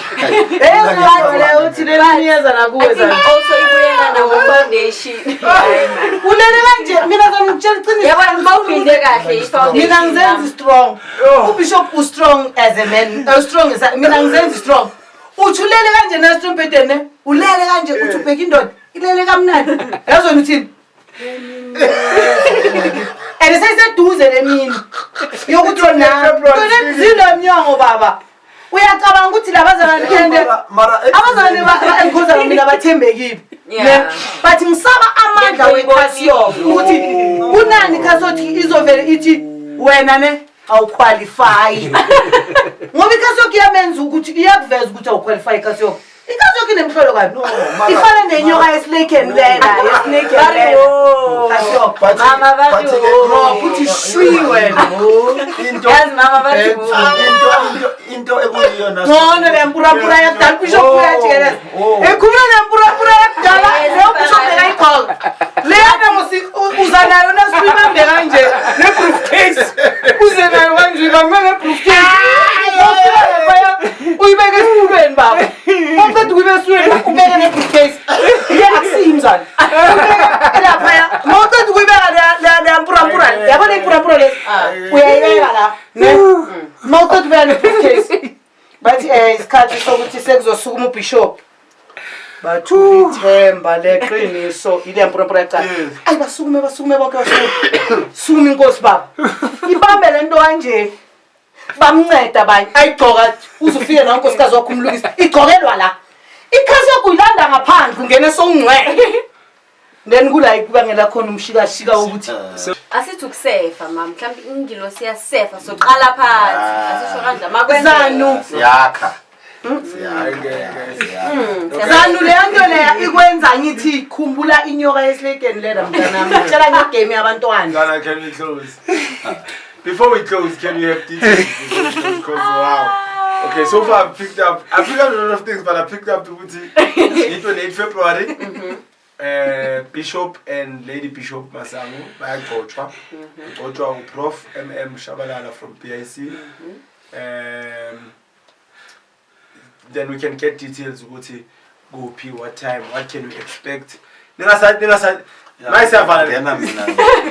Eyo leyo uthi le mini iyeza nakuwe I think zani. also ibuyela naku-foundation. Hayi, man. Ulele kanje, mina ngizokutshela iqiniso. Yabona uma uphinde kahle i-foundation. Mina ngizenza strong. Ubishop u-strong as a man, strong as mina ngizenza strong. Uthi ulele kanje naso embhedeni, ne? Ulele kanje uthi ubheka indoda ilele kamnandi, yazi wena uthini? And seyiseduze le mini yokuthi zile mnyango, baba, uyacabanga ukuthi labazalwane and Mara abazalwane engikhonza mina bathembekile. Ne, but ngisaba amandla we-cassock ukuthi kunani i-cassock izovele ithi wena ne awuqualify, ngoba i-cassock iyamenza ukuthi iyakuveza ukuthi awuqualify. I-cassock, i-cassock inemhlolo kabi. Ifana nenyoka yesilekeni lena, yesinekeni lena cassock. But Mama, bathi but-ke Oh, futhi shwi wena. Into Yazi mama bathi wo. into ekuyiyona Ngcono le mpurampura yakudala, ubishop uyajikeleza. Oh. Ekhuluma nempurampura yakudala leyo, bishop bekayigqoka leyana musi uza nayo nasuyibambe kanje ne-briefcase, uze nayo kanje, uyibambe nge-briefcase, Ufika laphaya, uyibeke esitulweni baba, uqeda ukuyibeka esitulweni ubeke ne-briefcase ye, akusiyi mzane, ubeke laphaya. Ma uqeda ukuyibeka leya mpurampura, yabona impurampura lezi, uyayibeka la ne. Ma uqeda ubeka ne-briefcase, bathi isikhathi sokuthi sekuzosukuma ubishop, bathi ithemba leqiniso ile mpurampura yacala. Ayi, basukume, basukume bonke, basukume. Sukuma inkosi baba, ibambe le nto kanje, bamnceda abanye, ayigcoka uze ufike nawe unkosikazi wakho umlungisa. Igcokelwa la ikhasi yakho, uyilanda ngaphandle, ungene sowungcwele. Then kula ikubangela khona umshikashika wokuthi Asithi ukusefa mama, mhlawumbe ingilosi iyasefa soqala phansi. Asisho kanje makwenzeka. Zanu. Siyakha. Siyakha. Siyakha. Zanu leyo nto leya ikwenza ngithi khumbula inyoka yesilekeni lena mntanami. Ngitshela ngegame yabantwana. Zana, can we close? Before we close, can we have details? Before we close? 'Cause wow. Okay, so far I picked up a lot of things, but I picked up ukuthi 28 February. Bishop and Lady Bishop Masango bayagcotshwa. Ugcotshwa uProf MM Shabalala from PIC. Then we can get details ukuthi kuphi, what time, what can we expect. Ningasa ningasa mayisavala. Ngena mina.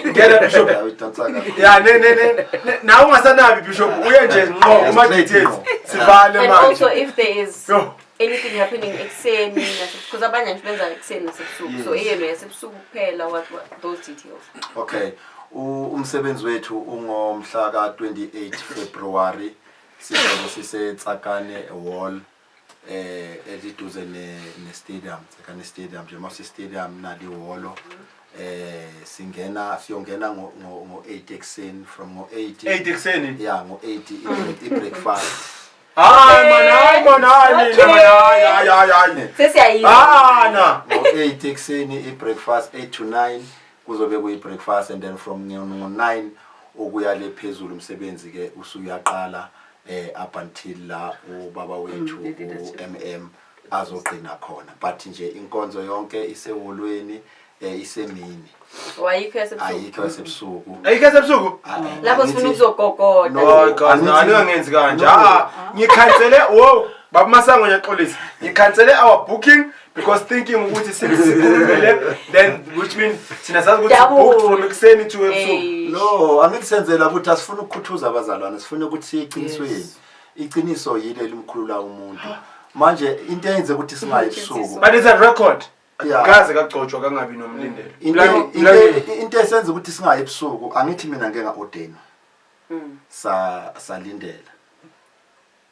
Ngena Bishop. Yeah, udonsa kakhulu. Ya ne ne ne nawe ungasanabi Bishop uye nje ngqo kuma Straight details ngqo. sivale And manje. also if there is Yo. anything happening ekuseni because abanye nje benza ekuseni nasebusuku. So eyenu yasebusuku kuphela what those details. Okay. Umsebenzi wethu ungomhla ka-28 February sizobe siseTsakane Hall eliduze ne stadium Tsakane Stadium nje mase stadium nali holo singena siyongena ngo ngo 8 ekuseni from ngo 8 8 ekuseni. Yeah, ngo 8 i-breakfast. Hayi man, hayi man, hayi nina man, hayi hayi hayi hayi. Sesiyayizwa. Ah na. Ngo 8 ekuseni i-breakfast, 8 to 9 kuzobe kuyi-breakfast, and then from ngo 9 ukuya le phezulu umsebenzi ke usuyaqala up until la ubaba wethu uMM azogcina khona, but nje inkonzo yonke isewolweni, isemini. Wayikho yasebusuku. Ayikho yasebusuku. Ayikho yasebusuku? Lapho sifuna ukuzogogoda. No. Oh God, no, ningangenzi kanje. Ah, ngikhansele, wo, Baba Masango ngiyaxolisa. Ngikhansele our booking because thinking ukuthi sikhulumile then which mean thina sazi ukuthi Double. booked from ekuseni to ebusuku. Hey. No, angithi senzela ukuthi asifuna ukukhuthuza abazalwane, sifuna ukuthi siye eqinisweni. Iqiniso yile limkhulula umuntu. Manje into eyenze ukuthi singayi ebusuku. But it's a record. Yeah. Kaze kagcotshwa kangabi nomlindelo. Into esenza ukuthi singayi ebusuku, angithi mina ngeke nga-ordain. Sa salindela.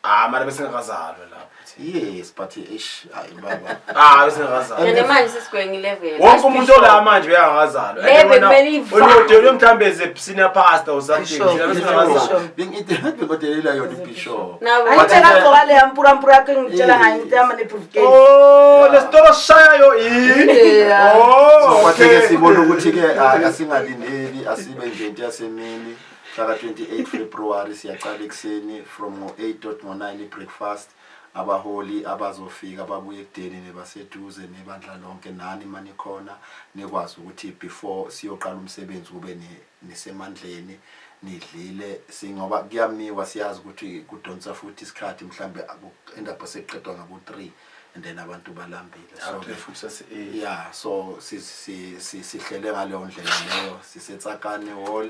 Ah, mara bese ngakazalwa lapho. Yes, but ish, hayi baba. Ah, bese ngakazalwa. And manje sesigoing level. Wonke umuntu ola manje uyangazalwa. Le bekumele ivale. Uyodela mhlambe as a senior pastor or something. Bishop. Thina bese ngakazalwa. Bengidelela yona ibishop. Now Angithi akagqoka leya mpurampura yakhe engitshela ngayo into yama ne-briefcase. Oh, lesitolo sishayayo i. Yeah. Oh, But ke okay. sibona ukuthi ke asingalindeli, asibe nje into yasemini mhla ka-28 February siyaqala ekuseni from ngo-8 ngo-9 i-breakfast. Abaholi abazofika babuye ekudeni nebaseduze nebandla lonke nani manikhona nikwazi ukuthi before siyoqala umsebenzi kube nisemandleni nidlile, singoba kuyamiwa, siyazi ukuthi kudonsa futhi isikhathi, mhlambe end up sekuqedwa ngabo-3 and then abantu balambile, so Okay, futhi sase yeah, so sihlele ngaleyo ndlela leyo. SiseTsakane Hall,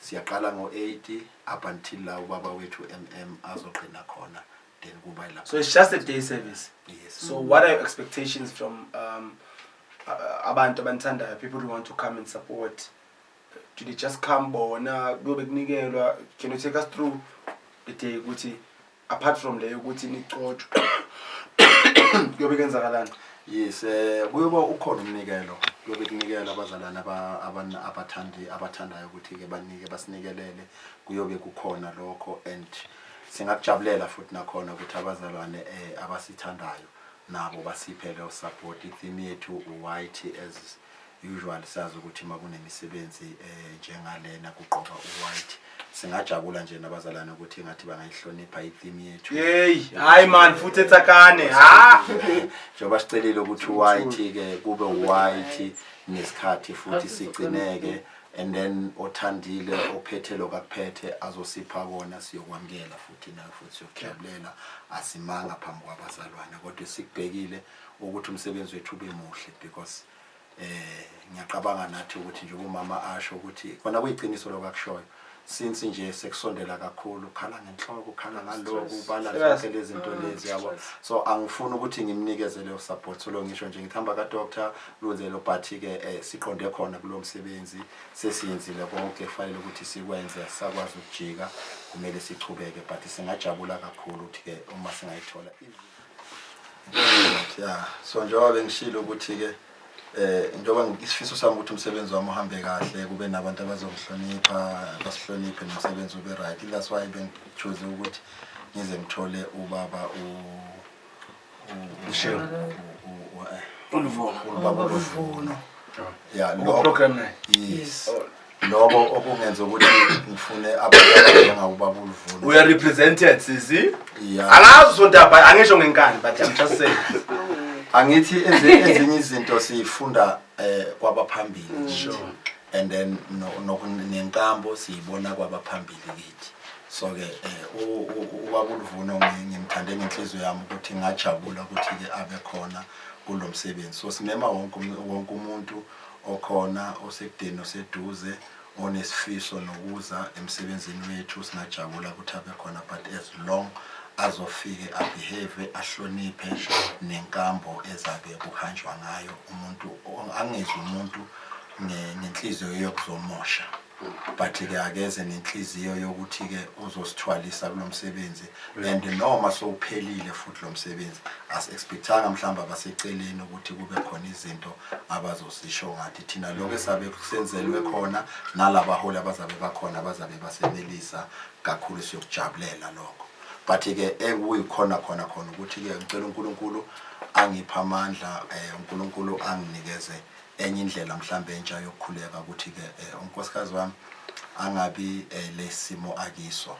siyaqala ngo-8 up until la ubaba wethu MM azogcina khona, then kuba yilapho. So it's just a day service. Yes. So what are your expectations from abantu abanithandayo, people who want to come and support? Do they just come bona kuyobe kunikelwa? Can you take us through the day ukuthi apart from leyo ukuthi nicotshwe kuyobe kwenzakalani? Yes, kuyoba ukhona umnikelo, kuyobe kunikela abazalwane abathandi abathandayo ukuthi ke banike basinikelele, kuyobe kukhona lokho, and singakujabulela futhi nakhona ukuthi abazalwane abasithandayo nabo basiphe leyo support. I-theme yethu white as usual, sazi ukuthi makunemisebenzi njengalena kugqoka u-white. Singajabula nje nabazalwane ukuthi ngathi bangayihlonipha i-theme yethu. Hey, hayi man, futhi eTsakane. Ha! Njengoba sicelile ukuthi white ke kube white nesikhathi futhi sigcineke, and then othandile ophethe lokho akuphethe azosipha kona, siyokwamukela futhi nayo futhi siyokujabulela. Asimanga phambi kwabazalwane, kodwa sikubhekile ukuthi umsebenzi wethu ube muhle because ngiyacabanga nathi ukuthi nje umama asho ukuthi kona kuyiqiniso lokho akushoyo, since nje sekusondela kakhulu ukhala ngenhloko, ukhala ngalokhu, ubala zonke lezi zinto lezi, yabo. So angifuni ukuthi ngimnikeze leyo support, so lo ngisho nje ngithamba ka doctor Lunzelo, but ke siqonde khona kulo msebenzi, sesiyenzile konke kufanele ukuthi sikwenze, sakwazi ukujika, kumele sichubeke, but singajabula kakhulu ukuthi ke uma singayithola. Yeah, so njengoba bengishilo ukuthi ke Njengoba isifiso sami ukuthi umsebenzi wami uhambe kahle, kube nabantu abazongihlonipha, basihloniphe, nomsebenzi ube right. That's why bengi-choose ukuthi ngize ngithole ubaba Uluvuno. Ubaba Oluvuno, ya. Program naye. Yes, lobo okungenza ukuthi ngifune abantu abanjengawubaba Uluvuno. We are represented, sisi. Yeah. Angazi usonta, angisho ngenkani, but I'm just saying. Angithi ezinye izinto siyifunda kwabaphambili. And then no nenkambo siyibona kwabaphambili kithi. So ke ubaba Uluvuno ngimthande ngenhliziyo yami ukuthi ngajabula ukuthi ke abe khona kulomsebenzi. So simema wonke umuntu okhona, osekudeni, oseduze, onesifiso nokuza emsebenzini wethu. Singajabula ukuthi abe khona, but as long azofike a-behave, ahloniphe nenkambo ezabe kuhanjwa ngayo. Umuntu angezwe umuntu ngenhliziyo yokuzomosha, but ke akeze nenhliziyo yokuthi ke uzosithwalisa kulo msebenzi. And noma sowuphelile futhi lo msebenzi, asi-expectanga mhlawumbe abaseceleni ukuthi kube khona izinto abazosisho ngathi thina lokho esabe kusenzelwe khona nalabaholi abazabe bakhona abazabe basenelisa kakhulu. Siyokujabulela lokho, but ke ekuyikhona khona khona ukuthi ke ngicela uNkulunkulu angiphe amandla, uNkulunkulu anginikeze enye indlela mhlambe entsha yokukhuleka, ukuthi ke unkosikazi wami angabi lesimo akiso,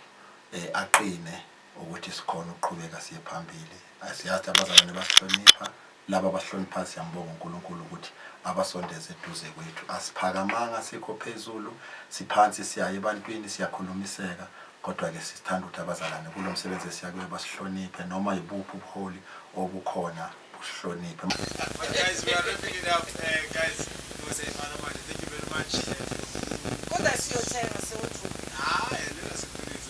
aqine ukuthi sikhona ukuqhubeka siye phambili. Siyazi abazalwane basihlonipha, laba abahlonipha siyambonga uNkulunkulu ukuthi abasondeze eduze kwethu. Asiphakamanga, sikho phezulu, siphansi, siyaye ebantwini, siyakhulumiseka, kodwa ke sithanda ukuthi abazalwane kulo msebenzi esiya kuyo basihloniphe, noma yibuphi ubuholi obukhona busihloniphe. But guys, we are wrapping it up. Guys, no say thank you very much. Kodwa siyothenga sewuthi. Ah, lena siqinise.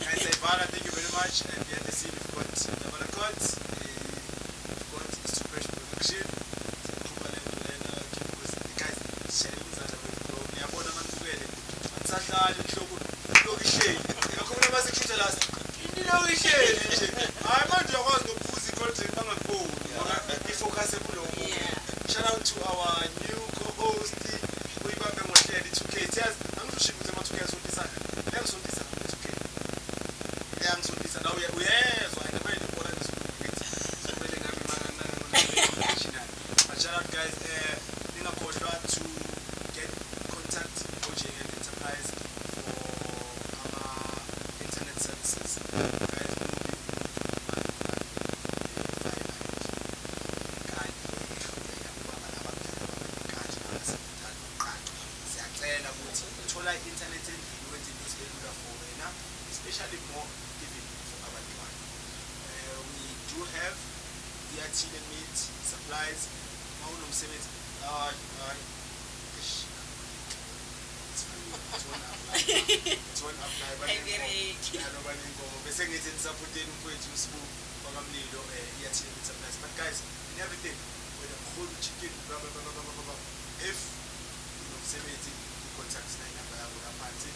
Guys, Ivana, thank you very much. And behind the scene, we've got Tabana Court, we've got It's Too Fresh Production. Siqhuba le nto lena, guys, share izandla wethu, bro. Niyabona manibukele. Anisahlali inhloko lokhu ihleli. Ngakho mase kushutha la into ihleli nje. Hayi, manje uyakwazi nokuphuza i-cold drink bangakuboni. Ngoba i-focus kulowo muntu. Shout out to our new co-host uyibambe ngohlelo i-2K. Siyazi angizushika ukuthi ama-2K asontisana. Uyangisontisa ngama-2K. Uyangisontisa la, uyezwa and manje ibona ngizokuthi kumele nami mana. But shout out, guys, ningakhohlwa to get contact OJN Enterprise for ama internet services. Guys, mubi umuntu kanye ehluleka ubaba labadala kanje nabasemthanda uqaqo. Siyacela ukuthi thola i-internet endlini, wenze into zibe lula for wena, especially more even for abantwana. We do have iyathile meat supplies uma unomsebenzi. Hayi hayi, eish, it's fine. It won't apply, it won't apply. Ayibereki. Banenkomo bese ngithi nisapoteni umfowethu uSibu wakamlilo, iyathile meat supplies. But guys, in everything, whether mkhulu chicken, blah blah blah blah blah blah, if unomsebenzi, u-contact na inamba yabo laphansi,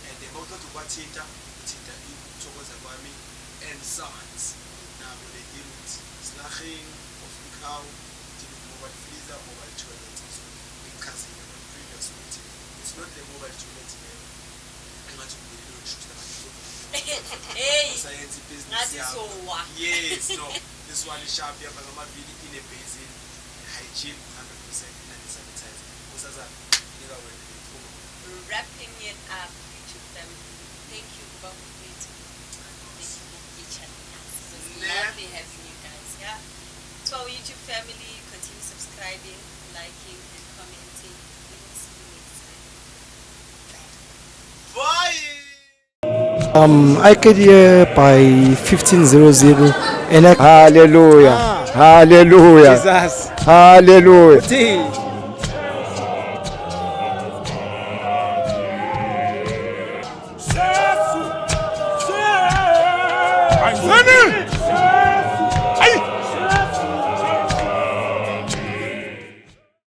and mawuqeda ukwathinta, uthinta ukuthokoza kwami and sons. Nabo they deal with slaching of the cow, deal with mobile freezer, mobile toilet. So ngichazile on previous ukuthi it's not the mobile toilet leyo engathi ubuyele ukushuthi abantu. Hey, Usayenza ibhizinisi ngathi yakho. sowa. Yes, no, this one is sharp, ihamba ngamavili, ine-basin, hygiene 100%, inane-sanitizer. Kusazana, nika wena ithuba. Wrapping it up, YouTube family. Thank you, Baba Mfethu. Thank you for featuring us. It was Ne. lovely having you guys. Yeah. To our YouTube family, continue subscribing, liking, and commenting. We will see you next time. Bye. I get here by 15:00 and I Hallelujah. Hallelujah. Jesus. Hallelujah. Uthi Jesu. Jesu.